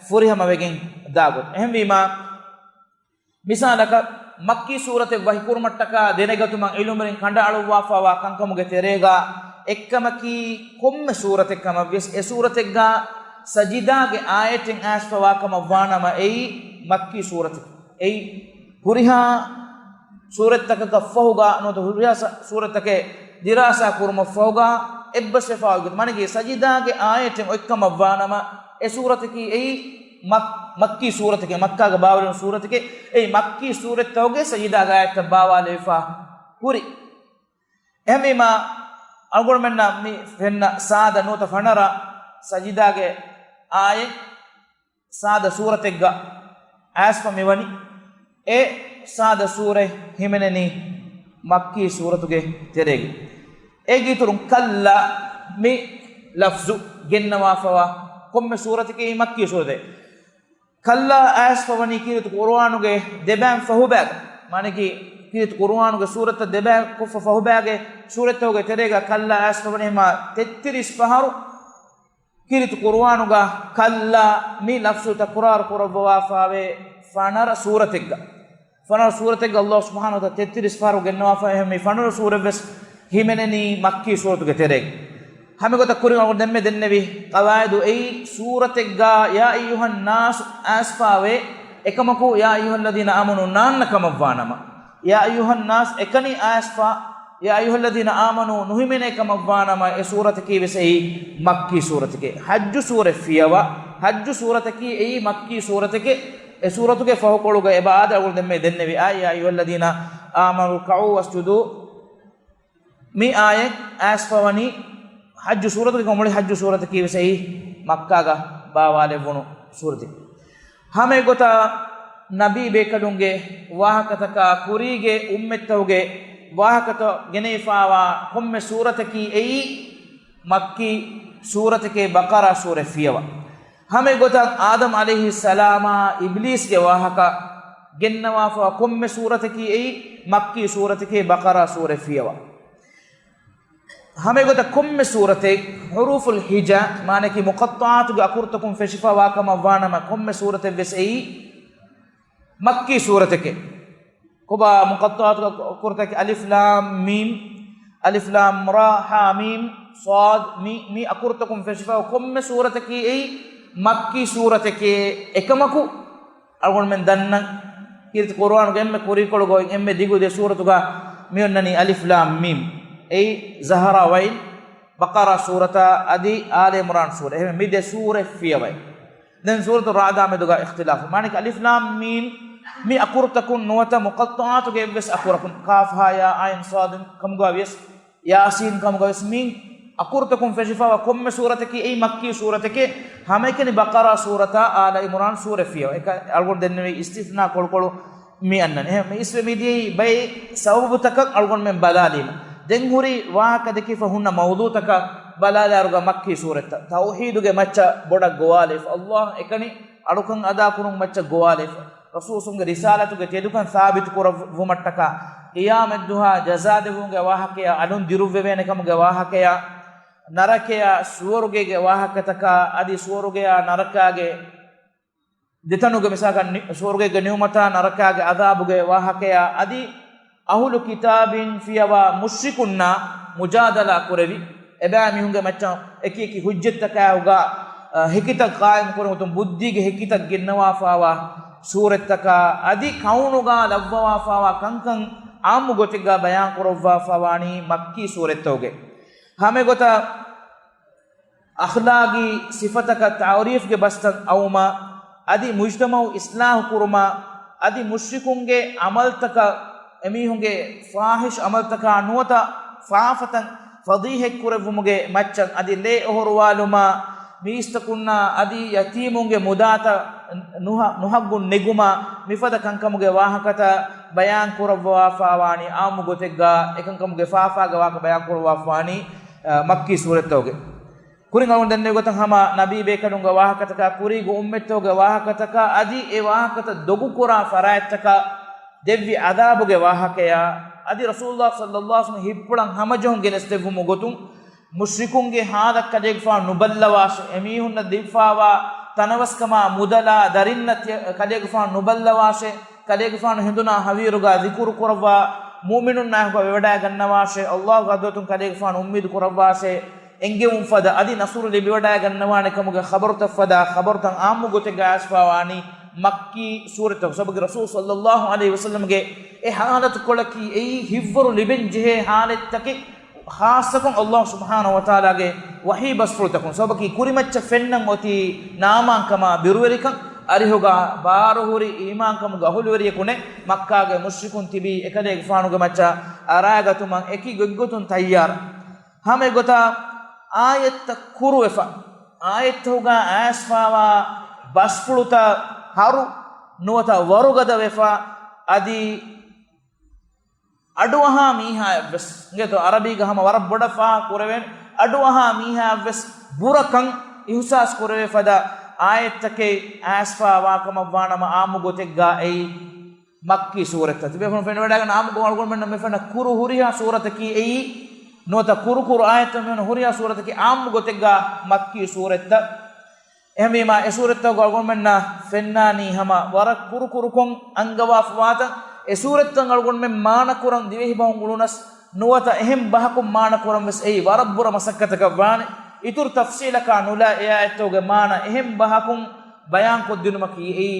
ފުރިހަމަވެގެން ދާގޮތް. އެހެންވީމާ، މިސާލަކަށް، މައްކީ ސޫރަތެއް ވަޙީކުރުމަށްޓަކާ ދެނެގަތުމަށް އިލުމްވެރިން ކަނޑައަޅުއްވާފައިވާ ކަންކަމުގެ ތެރޭގަ އެއްކަމަކީ، ކޮންމެ ސޫރަތެއް ކަމަށްވިޔަސް އެ ސޫރަތެއްގަ ސަޖިދާގެ އާޔަތެއް އައިސްފަވާ ކަމަށްވާނަމަ އެއީ މައްކީ ސޫރަތެއް. އެއީ ހުރިހާ ސޫރަތްތަކަކަށް ފަހުގަ ނުވަތަ ހުރިހާ ސަ-، ސޫރަތްތަކެއް ދިރާސާ ކުރުމަށް ފަހުގަ އެއްބަސްވެފަ އޮތްގޮތަށް، މާނައަކީ ސަޖިދާގެ އާޔަތެއް އޮތްކަމަށްވާނަމަ، އެ ސޫރަތަކީ އެއީ މައް-، މައްކީ ސޫރަތެކޭ، މައްކާގަ ބާވައިލުނު ސޫރަތެކޭ، އެއީ މައްކީ ސޫރަތްތަކުގެ ސަޖިދާގެ އާޔަތްތައް ބާވާލެވިފަ ހުރި. އެހެންވީމާ، އަޅުގަނޑުމެންނަށް މި ފެންނަ ސާދަ ނުވަތަ ފަނަރަ ސަޖިދާގެ އާޔަތް ސާދަ ސޫރަތެއްގަ އައިސްފަ މިވަނީ. އެ ސާދަ ސޫރަތް ހިމެނެނީ މައްކީ ސޫރަތުގެ ތެރޭގަ. އޭގެ އިތުރުން ކައްލާ މި ލަފްޒު ގެންނަވާފަވާ ކޮންމެ ސޫރަތަކީ މައްކީ ސޫރަތެއް. ކައްލާ އައިސްފަވަނީ ކީރިތި ޤުރުއާނުގެ ދެބައިން ފަހުބައިގަ، މާނައަކީ ކީރިތި ޤުރުއާނުގެ ސޫރަތްތައް ދެބައި ކޮށްފަ ފަހުބައިގެ ސޫރަތްތަކުގެ ތެރޭގަ ކައްލާ އައިސްފަވަނީ ހަމަ ތެއްތިރީސް ފަހަރު. ކީރިތި ޤުރުއާނުގަ ކައްލާ މި ލަފްޒު ތަކުރާރު ކުރައްވަވާފަވޭ ފަނަރަ ސޫރަތެއްގަ. ފަނަރަ ސޫރަތެއްގަ ﷲ ސުބްޙާނަހޫ ވަތަޢާލާ ތެއްތިރީސް ފަހަރު ގެންނަވާފަ. އެހެން މި ފަނަރަ ސޫރަތްވެސް ހިމެނެނީ މައްކީ ސޫރަތުގެ ތެރޭގަ. ހަމަ ގޮތަށް ކުރިން އަޅުގަނޑު ދެންމެ ދެންނެވި ޤަވާޢިދު އެއީ ސޫރަތެއްގަ يا أيها الناس އައިސްފަވޭ، އެކަމަކު يا أيها الذين آمنوا ނާންނަ ކަމަށްވާނަމަ، يا أيها الناس އެކަނި އައިސްފަ، يا أيها الذين آمنوا ނުހިމެނޭ ކަމަށްވާނަމަ، އެ ސޫރަތަކީ ވެސް އެއީ މައްކީ ސޫރަތެކޭ. ޙައްޖު ސޫރަ ފިޔަވާ، ޙައްޖު ސޫރަތަކީ އެއީ މައްކީ ސޫރަތެކޭ. އެ ސޫރަތުގެ ފަހުކޮޅުގަ އެބަ އާދެ އަޅުގަނޑު ދެންމެ ދެންނެވި އާޔަތް، يا أيها الذين آمنوا اركعوا واسجدوا. މި އާޔަތް އައިސްފަވަނީ ޙައްޖު ސޫރަތުގެ މުޅި ޙައްޖު ސޫރަތަކީ ވެސް އެއީ މައްކާގަ ބާވާލެއްވުނު ސޫރަތެއް. ހަމަ އެގޮތަށް ނަބީ ބޭކަލުންގެ ވާހަކަތަކާ ކުރީގެ އުއްމަތްތަކުގެ ވާހަކަތައް ގެނެވިފާވާ ކޮންމެ ސޫރަތަކީ އެއީ މައްކީ ސޫރަތެކޭ، ބަޤަރާ ސޫރަ ފިޔަވަ. ހަމަ އެގޮތަށް އާދަމް ޢަލައިހިއްސަލާމާ އިބްލީސްގެ ވާހަކަ ގެންނަވާފަ ކޮންމެ ސޫރަތަކީ އެއީ މައްކީ ސޫރަތެކޭ، ބަޤަރާ ސޫރަ ފިޔަވަ. ހަމަ އެގޮތަށް ކޮންމެ ސޫރަތެއް ޙުރޫފުލް ހިޖާ، މާނައަކީ މުޤައްޠަޢާތުގެ އަކުރުތަކުން ފެށިފަ ވާކަމަށް ވާނަމަ، ކޮންމެ ސޫރަތެއް ވެސް އެއީ މައްކީ ސޫރަތެކޭ. ކޮބާ މުޤައްޠަޢާތުގެ އަކުރުތަކީ އަލިފް ލާމް މީމް، އަލިފް ލާމް ރާ ހާ މީމް ޞާދް މީ، މި އަކުރުތަކުން ފެށިފަ ކޮންމެ ސޫރަތަކީ އެއީ މައްކީ ސޫރަތެކޭ އެކަމަކު، އަޅުގަނޑުމެން ދަންނަން، ކީރިތި ޤުރުއާނުގެ އެންމެ ކުރީކޮޅުގައި އެންމެ ދިގު ދެ ސޫރަތުގަ މި އޮންނަނީ އަލިފް ލާމް މީމް. އެއީ ޒަހްރާ ވައިން، ބަޤަރާ ސޫރަތާ އަދި އާލި ޢިމްރާން ސޫރަ. އެހެން މި ދެ ސޫރަ ފިޔަވައި. ދެން ސޫރަތު ރަޢުދާ މެދުގަ އިޚްތިލާފު. މާނައަކީ އަލިފް ލާމް މީމް މި އަކުރުތަކުން ނުވަތަ މުޤައްޠަޢާތުގެ އެއްވެސް އަކުރަކުން، ޤާފް ހާ ޔާ ޢައިން ޞާދު ކަމުގަ ވިޔަސް، ޔާސީން ކަމުގަ ވެސް މި އަކުރުތަކުން ފެށިފައިވާ ކޮންމެ ސޫރަތަކީ އެއީ މައްކީ ސޫރަތެކޭ، ހަމައެކަނި ބަޤަރާ ސޫރަތާ އާލަ ޢިމްރާން ސޫރަ ފިޔަވަ. އެކަ އަޅުގަނޑު ދެންނެވި އިސްތިސްނާ ކޮޅުކޮޅު މި އަންނަނީ. އެހެން މި އިސްވެ މިދިޔައީ ބައެއް ސަބަބުތަކަށް އަޅުގަނޑުމެން ބަލާލީމަ. ދެން ހުރި ވާހަކަ ދެކިފަ ހުންނަ މައުޟޫޢުތަކަށް ބަލާލާއިރުގަ މައްކީ ސޫރަތްތައް. ތައުޙީދުގެ މައްޗަށް ބޮޑަށް ގޮވާލެވިފަ. ﷲ އެކަނި އަޅުކަން އަދާކުރުން މައްޗަށް ގޮވާލެވިފަ. ރަސޫލުގެ ރިސާލަތުގެ ތެދުކަން ސާބިތު ކުރައްވުމަށްޓަކާ، ޤިޔާމަތްދުހާ ޖަޒާ ދެއްވުމުގެ ވާހަކަޔާ، އަލުން ދިރުއްވެވޭނެ ކަމުގެ ވާހަކަޔާ، ނަރަކަޔާ ސުވަރުގޭގެ ވާހަކަތަކާ، އަދި ސުވަރުގެޔާ ނަރަކާގެ ދެތަނުގެ މިސާލަކަށް ނި-، ސުވަރުގޭގެ ނިޢުމަތާ ނަރަކާގެ ޢަޛާބުގެ ވާހަކަޔާ، އަދި އަހުލު ކިތާބިން ފިޔަވާ މުޝްރިކުންނާ މުޖާދަލާ ކުރެވި، އެބައިމީހުންގެ މައްޗަށް އެކި އެކި ޙުއްޖަތްތަކާއެކުގަ، އަ، ހެކިތައް ޤާއިމް ކުރުމުގެ ގޮތުން ބުއްދީގެ ހެކިތައް ގެންނަވާފައިވާ ސޫރަތްތަކާ، އަދި ކައުނުގަ ލައްވަވާފައިވާ ކަންކަން ޢާއްމު ގޮތެއްގަ ބަޔާން ކުރައްވާފައިވާނީ މައްކީ ސޫރަތްތަކުގައި. ހަމައެގޮތަށް އަޚްލާޤީ ސިފަތަކަށް ތަޢުރީފްގެ ބަސްތައް އައުމަށް، އަދި މުޖްތަމަޢު އިޞްލާޙު ކުރުމަށް، އަދި މުޝްރިކުންގެ ޢަމަލުތަކަށް، އެމީހުންގެ ފާޙިޝް ޢަމަލުތަކާ ނުވަތަ ފާފަތައް ފަޟީޙަތްކުރެއްވުމުގެ މައްޗަށް، އަދި ލޭ އޮހޮރުވާލުމާ، މީސްތަކުންނާ އަދި ޔަތީމުންގެ މުދާތައް ނުހަ-، ނުހައްގުން ނެގުމާ، މިފަދަ ކަންކަމުގެ ވާހަކަތައް ބަޔާން ކުރައްވާފައިވާނީ ޢާއްމު ގޮތެއްގަ، އެކަންކަމުގެ ފާފާގެ ވާހަކަ ބަޔާން ކުރައްވާފައިވާނީ، އަ، މައްކީ ސޫރަތްތަކުގައި. ކުރިން އަޅުގަނޑު ދެންނެވި ގޮތަށް ހަމަ ނަބީ ބޭކަލުންގެ ވާހަކަތަކާ ކުރީގެ އުއްމަތްތަކުގެ ވާހަކަތަކާ އަދި އެ ވާހަކަތައް ދޮގުކުރާ ފަރާތްތަކަށް ދެއްވި ޢަޛާބުގެ ވާހަކަޔާ އަދި ރަސޫލުﷲ ޞައްލަﷲ ޢަލައިހި ވަސައްލަމަ ހިތްޕުޅަށް ހަމަޖެހުން ގެނެސްދެއްވުމުގެ ގޮތުން މުޝްރިކުންގެ ޙާލަށް ކަލޭގެފާނު ނުބައްލަވާށޭ، އެމީހުންނަށް ދެއްވާފައިވާ ތަނަވަސްކަމާ މުދަލާ ދަރިންނަށް ތި-، ކަލޭގެފާނު ނުބައްލަވާށޭ، ކަލޭގެފާނު ހެނދުނާ ހަވީރުގަ ޛިކުރު ކުރައްވާ މުއުމިނުންނާއެކު ވެވަޑައިގަންނަވާށޭ، ﷲގެ ޙަޟްރަތުން ކަލޭގެފާނު އުއްމީދު ކުރައްވާށޭ، އެންގެވުން ފަދަ އަދި ނަޞްރު ލިބިވަޑައިގަންނަވާނެ ކަމުގެ ޚަބަރުތައް ފަދަ ޚަބަރުތައް ޢާއްމު ގޮތެއްގަ އައިސްފައިވާނީ މައްކީ ސޫރަތްތަކު. ސަބަބަކީ ރަސޫލު ޞައްލަﷲ ޢަލައިހި ވަސައްލަމަގެ އެ ޙާލަތުކޮޅަކީ އެއީ ހިތްވަރު ލިބެން ޖެހޭ ޙާލަތްތަކެއް، ޚާއްޞަކޮށް ﷲ ސުބްޙާނަހޫ ވަތަޢާލާގެ ވަޙީ ބަސްފުޅުތަކުން. ސަބަބަކީ ކުރިމައްޗަށް ފެންނަން އޮތީ ނާމާންކަމާ ބިރުވެރިކަން، އަރިހުގަ ބާރުހުރި އީމާންކަމުގެ އަހުލުވެރިޔަކު ނެތް، މައްކާގެ މުޝްރިކުން ތިބީ އެކަލޭގެފާނުގެ މައްޗަށް އަރާގަތުމަށް އެކި ގޮތްގޮތުން ތައްޔާރު. ހަމައެގޮތަށް އާޔަތްތައް ކުރުވެފަ، އާޔަތްތަކުގަ އައިސްފައިވާ ބަސްފުޅުތައް ހަރު ނުވަތަ ވަރުގަދަވެފަ، އަދި އަޑުއަހާ މީހާއަށްވެސް، އިނގޭތޯ، ޢަރަބީގަ ހަމަ ވަރަށް ބޮޑަށް ފާހަގަ ކުރެވޭނެ، އަޑުއަހާ މީހާއަށްވެސް ބުރަކަން އިޙްސާސް ކުރެވޭ ފަދަ އާޔަތްތަކެއް އައިސްފައިވާކަމަށްވާނަމަ، ޢާއްމު ގޮތެއްގަ އެއީ މައްކީ ސޫރަތްތައް. ތިބޭފުޅުން ފެނިވަޑައިގަންނަ ޢާއްމުކޮށް އަޅުގަނޑުމެންނަށް މިފެންނަ ކުރު ހުރިހާ ސޫރަތަކީ އެއީ ނުވަތަ ކުރު ކުރު އާޔަތްތައް މިފެންނަ ހުރިހާ ސޫރަތަކީ ޢާއްމު ގޮތެއްގަ މައްކީ ސޫރަތްތައް. އެހެންވީމާ، އެ ސޫރަތްތަކުގަ އަޅުގަނޑުމެންނަށް ފެންނާނީ ހަމަ ވަރަށް ކުރުކުރުކޮށް އަންގަވާފަވާތަން. އެ ސޫރަތްތައް އަޅުގަނޑުމެން މާނަކުރަން ދިވެހިބަހުން އުޅުނަސް ނުވަތަ އެހެން ބަހަކުން މާނަކުރަން ވެސް އެއީ ވަރަށް ބުރަ މަސައްކަތަކަށް ވާނެ. އިތުރު ތަފްޞީލަކާ ނުލާ އެ އާޔަތްތަކުގެ މާނަ އެހެން ބަހަކުން ބަޔާންކޮށްދިނުމަކީ އެއީ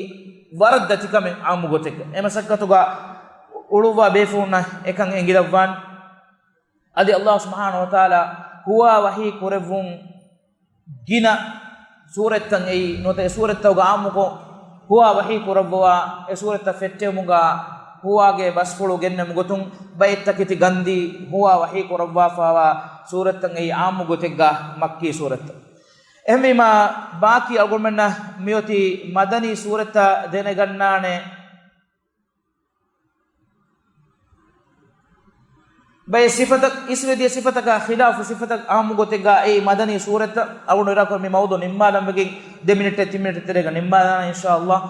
ވަރަށް ދަތިކަމެއް ޢާއްމު ގޮތެއްގަ. އެ މަސައްކަތުގަ އުޅުއްވާ ބޭފުޅުންނަށް އެކަން އެނގިލައްވާނެ. އަދި ﷲ ސުބްޙާނަހޫ ވަތަޢާލާ ހުވާ ވަޙީ ކުރެއްވުން ގިނަ ސޫރަތްތައް އެއީ، ނުވަތަ އެ ސޫރަތްތަކުގަ ޢާއްމުކޮށް ހުވާ ވަޙީ ކުރައްވަވާ އެ ސޫރަތްތައް ފެއްޓެވުމުގަ ހުވާގެ ބަސްފުޅު ގެންނަމުގޮތުން ބައެއްތަކެތި ގަންދީ ހުވާ ވަޙީ ކުރައްވާފާވާ ސޫރަތްތައް އެއީ އާއްމު ގޮތެއްގަ މައްކީ ސޫރަތްތައް. އެހެންވީމާ، ބާކީ އަޅުގަނޑުމެންނަށް މިއޮތީ މަދަނީ ސޫރަތްތައް ދެނެގަންނާނެ. ބައެއް ސިފަތައް، އިސްވެދިޔަ ސިފަތަކާ ޚިލާފު ސިފަތައް އާއްމު ގޮތެއްގަ އެއީ މަދަނީ ސޫރަތްތައް. އަޅުގަނޑު އިރާދަކުރަން މި މައުޟޫ ނިންމާލަން ވެގެން ދެ މިނިޓެއް ތިން މިނިޓެއް ތެރޭގަ ނިންމާލާނަން އިންޝާﷲ.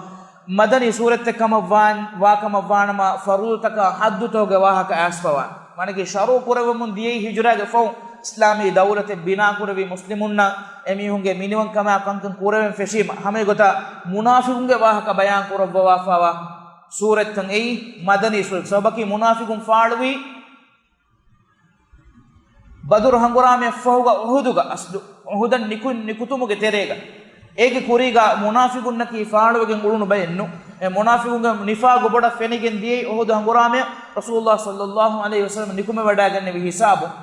މަދަނީ ސޫރަތްތައް ކަމަށް ވާން، ވާ ކަމަށް ވާނަމަ، ފަރުޟުތަކާ ޙައްދުތަކުގެ ވާހަކަ އައިސްފަވާން. މާނައަކީ ޝަރުޢު ކުރެވެމުން ދިޔައީ ހިޖުރާގެ ފަހުން އިސްލާމީ ދައުލަތެއް ބިނާކުރެވި މުސްލިމުންނަށް އެމީހުންގެ މިނިވަންކަމާ ކަންކަން ކުރެވެން ފެށީމަ. ހަމައެގޮތަށް މުނާފިޤުންގެ ވާހަކަ ބަޔާން ކުރައްވަވާފަވާ ސޫރަތްތައް އެއީ މަދަނީ ސޫރަތް. ސަބަބަކީ މުނާފިޤުން ފާޅުވީ ބަދުރު ހަނގުރާމައަށްފަހުގަ އުޙުދުގަ އަސްލު އުޙުދަށް ނިކު-، ނިކުތުމުގެ ތެރޭގަ. އޭގެ ކުރީގަ މުނާފިޤުންނަކީ ފާޅުވެގެން އުޅުނު ބައެއް ނޫން. އެ މުނާފިޤުންގެ ނިފާޤު ބޮޑަށް ފެނިގެން ދިޔައީ އުޙުދު ހަނގުރާމަޔަށް ރަސޫލުﷲ ޞައްލަﷲު ޢަލައިހި ވަސައްލަމަ ނިކުމެވަޑައިގެންނެވި ހިސާބުން.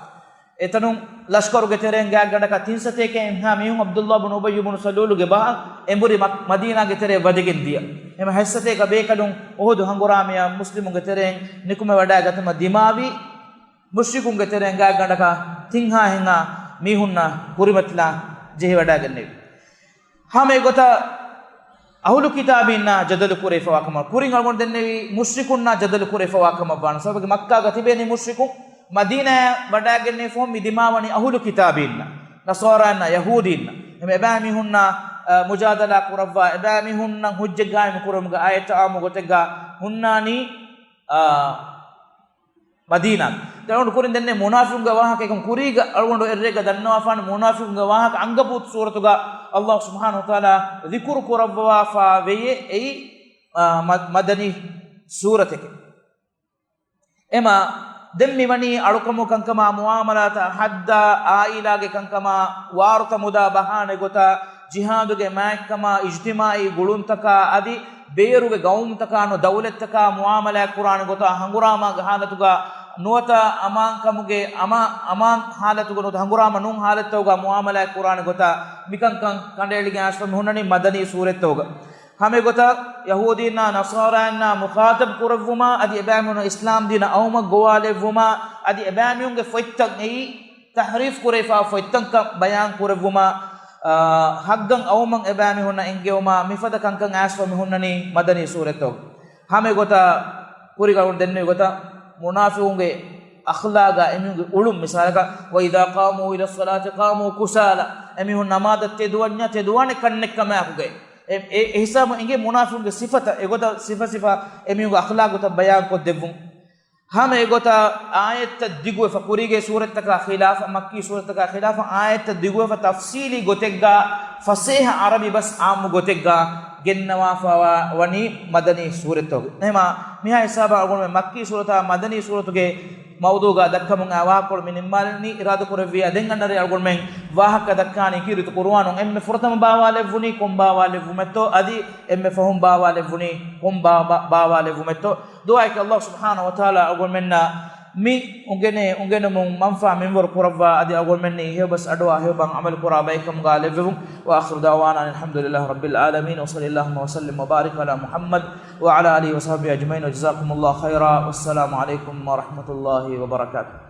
އެތަނުން ލަޝްކަރުގެ ތެރެއިން ގާތްގަނޑަކަށް ތިން ސަތޭކައެއްހާ މީހުން ޢަބްދުﷲ ބުނު އުބައްޔު ބުނު ސަލޫލުގެ ބަހަށް އެނބުރި މަ-، މަދީނާގެ ތެރެއަށް ވަދެގެން ދިޔަ. އެހެން ހަތް ސަތޭކަ ބޭކަލުން އުޙުދު ހަނގުރާމަޔަށް މުސްލިމުންގެ ތެރެއިން ނިކުމެވަޑައިގަތުމަށް ދިމާވީ މުޝްރިކުންގެ ތެރެއިން ގާތްގަނޑަކަށް ތިންހާހެންހާ މީހުންނަށް ކުރިމަތިލާ ޖެހިވަޑައިގެންނެވި. ހަމައެގޮތަށް އަހުލު ކިތާބީންނާ ޖަދަލު ކުރެވިފަވާ ކަމަށް، ކުރިން އަޅުގަނޑު ދެންނެވީ މުޝްރިކުންނާ ޖަދަލު ކުރެވިފަވާ ކަމަށް ވާނެ. ސަބަބަކީ މައްކާގަ ތިބޭނީ މުޝްރިކުން، މަދީނާއަށް ވަޑައިގެންނެވި ފަހުން މި ދިމާވަނީ އަހުލު ކިތާބީންނާ، ނަޞާރާއިންނާ، ޔަހޫދީންނާ. އެހެން އެބައިމީހުންނާ، އަ، މުޖާދަލާ ކުރައްވާ، އެބައިމީހުންނަށް ހުއްޖަ ގާއިމު ކުރުމުގެ އާޔަތްތައް އާއްމު ގޮތެއްގަ ހުންނާނީ، އާ، މަދީނާ. ދެން ކުރިން ދެންނެވި މުނާފިޤުންގެ ވާހަކަ އެކަމް ކުރީގަ އަޅުގަނޑު އެއްރޭގަ ދަންނަވާފާނެ މުނާފިޤުންގެ ވާހަކަ އަންކަބޫތު ސޫރަތުގަ ﷲ ސުބްޙާނަހޫ ވަތަޢާލާ ޛިކުރު ކުރައްވަވާފާ ވެޔޭ އެއީ، އާ، މަ-، މަދަނީ ސޫރަތެކޭ. އެމަ ދެން މިވަނީ އަޅުކަމު ކަންކަމާ މުޢާމަލާތާ ހައްދާ އާއިލާގެ ކަންކަމާ ވާރުތަ މުދާ ބަހާނެ ގޮތާ ޖިހާދުގެ މާތްކަމާ އިޖްތިމާޢީ ގުޅުންތަކާ އަދި ބޭރުގެ ގައުމުތަކާ ނު ދައުލަތްތަކާ މުޢާމަލާތް ކުރާނެ ގޮތާ ހަނގުރާމާގެ ހާލަތުގަ ނުވަތަ އަމާންކަމުގެ އަމާ-، އަމާން ހާލަތުގަ ނުވަތަ ހަނގުރާމަ ނޫން ހާލަތްތަކުގަ މުޢާމަލާތް ކުރާނެ ގޮތާ މިކަންކަން ކަނޑައެޅިގެން އައިސްފަ މި ހުންނަނީ މަދަނީ ސޫރަތްތަކުގަ. ހަމައެގޮތަށް ޔަހޫދީންނާ ނަޞާރާއިންނާ މުޚާޠަބް ކުރެއްވުމާ އަދި އެބައިމީހުން އިސްލާމް ދީނަށް އައުމަށް ގޮވާލެއްވުމާ އަދި އެބައިމީހުންގެ ފޮތްތައް އެއީ ތަޙްރީފް ކުރެވިފާ ފޮތްތަކަން ބަޔާން ކުރެއްވުމާ، އާ، ޙައްޤަށް އައުމަށް އެބައިމީހުންނަށް އެންގެވުމާ މިފަދަ ކަންކަން އައިސްފަ މި ހުންނަނީ މަދަނީ ސޫރަތްތަކުގަ. ހަމައެގޮތަށް ކުރިގަ ދެންނެވި ގޮތަށް މުނާފިޤުންގެ އަޚްލާގާ އެމީހުންގެ އުޅުން މިސާލަކަށް، وَإِذَا قَامُوا إِلَى الصَّلَاةِ قَامُوا كُسَالَىٰ، އެމީހުން ނަމާދަށް ތެދުވަންޏާ ތެދުވާނެ ކަންނެއްކަމާއެކުގައި. އެ، އެ، އެހިސާބުން އެނގޭ މުނާފިޤުންގެ ސިފަތައް އެގޮތަށް ސިފަ ސިފަ އެމީހުންގެ އަޚްލާގު ގޮތަށް ބަޔާންކޮށްދެއްވުން. ހަމަ އެގޮތަށް އާޔަތްތައް ދިގުވެފަ ކުރީގެ ސޫރަތްތަކާ ޚިލާފަށް، މައްކީ ސޫރަތްތަކާ ޚިލާފަށް އާޔަތްތައް ދިގުވެފަ ތަފްސީލީ ގޮތެއްގަ ފަސޭހަ ޢަރަބި ބަސް އާއްމު ގޮތެއްގަ ގެންނަވާފަ ވަނީ މަދަނީ ސޫރަތްތަކުގަ. އެހެމާ މިހާ ހިސާބަށް އަޅުގަނޑުމެން މައްކީ ސޫރަތާ މަދަނީ ސޫރަތުގެ މައުޟޫގަ ދައްކަމުން އައި ވާހަކަކޮޅު މި ނިންމާލަނީ. އިރާދަކުރެއްވިއްޔާ ދެން އަންނަ ރޭ އަޅުގަނޑުމެން ވާހަކަ ދައްކާނީ ކީރިތި ޤުރުއާނުން އެންމެ ފުރަތަމަ ބާވާލެއްވުނީ ކޮން ބާވާލެއްވުމެއްތޯ އަދި އެންމެ ފަހުން ބާވާލެއްވުނީ ކޮން ބާ-، ބާ-، ބާވާލެއްވުމެއްތޯ. ދުޢާއަކީ ﷲ ސުބްޙާނަހޫ ވަތަޢާލާ އަޅުގަނޑުމެންނަށް މި އުނގެނޭ އުނގެނުމުން މަންފާ މިންވަރު ކުރައްވާ އަދި އަޅުގަނޑުމެންނީ ހެޔޮބަސް އަޑުއާ ހެޔޮބަސް ޢަމަލު ކުރާ ބައެއްކަމުގަ ލެއްވެވުން. وآخر دعوانا أن الحمد لله رب العالمين، وصل اللهم وسلم وبارك على محمد وعلى آله وصحبه أجمعين، وجزاكم الله خيرا، والسلام عليكم ورحمة الله وبركاته.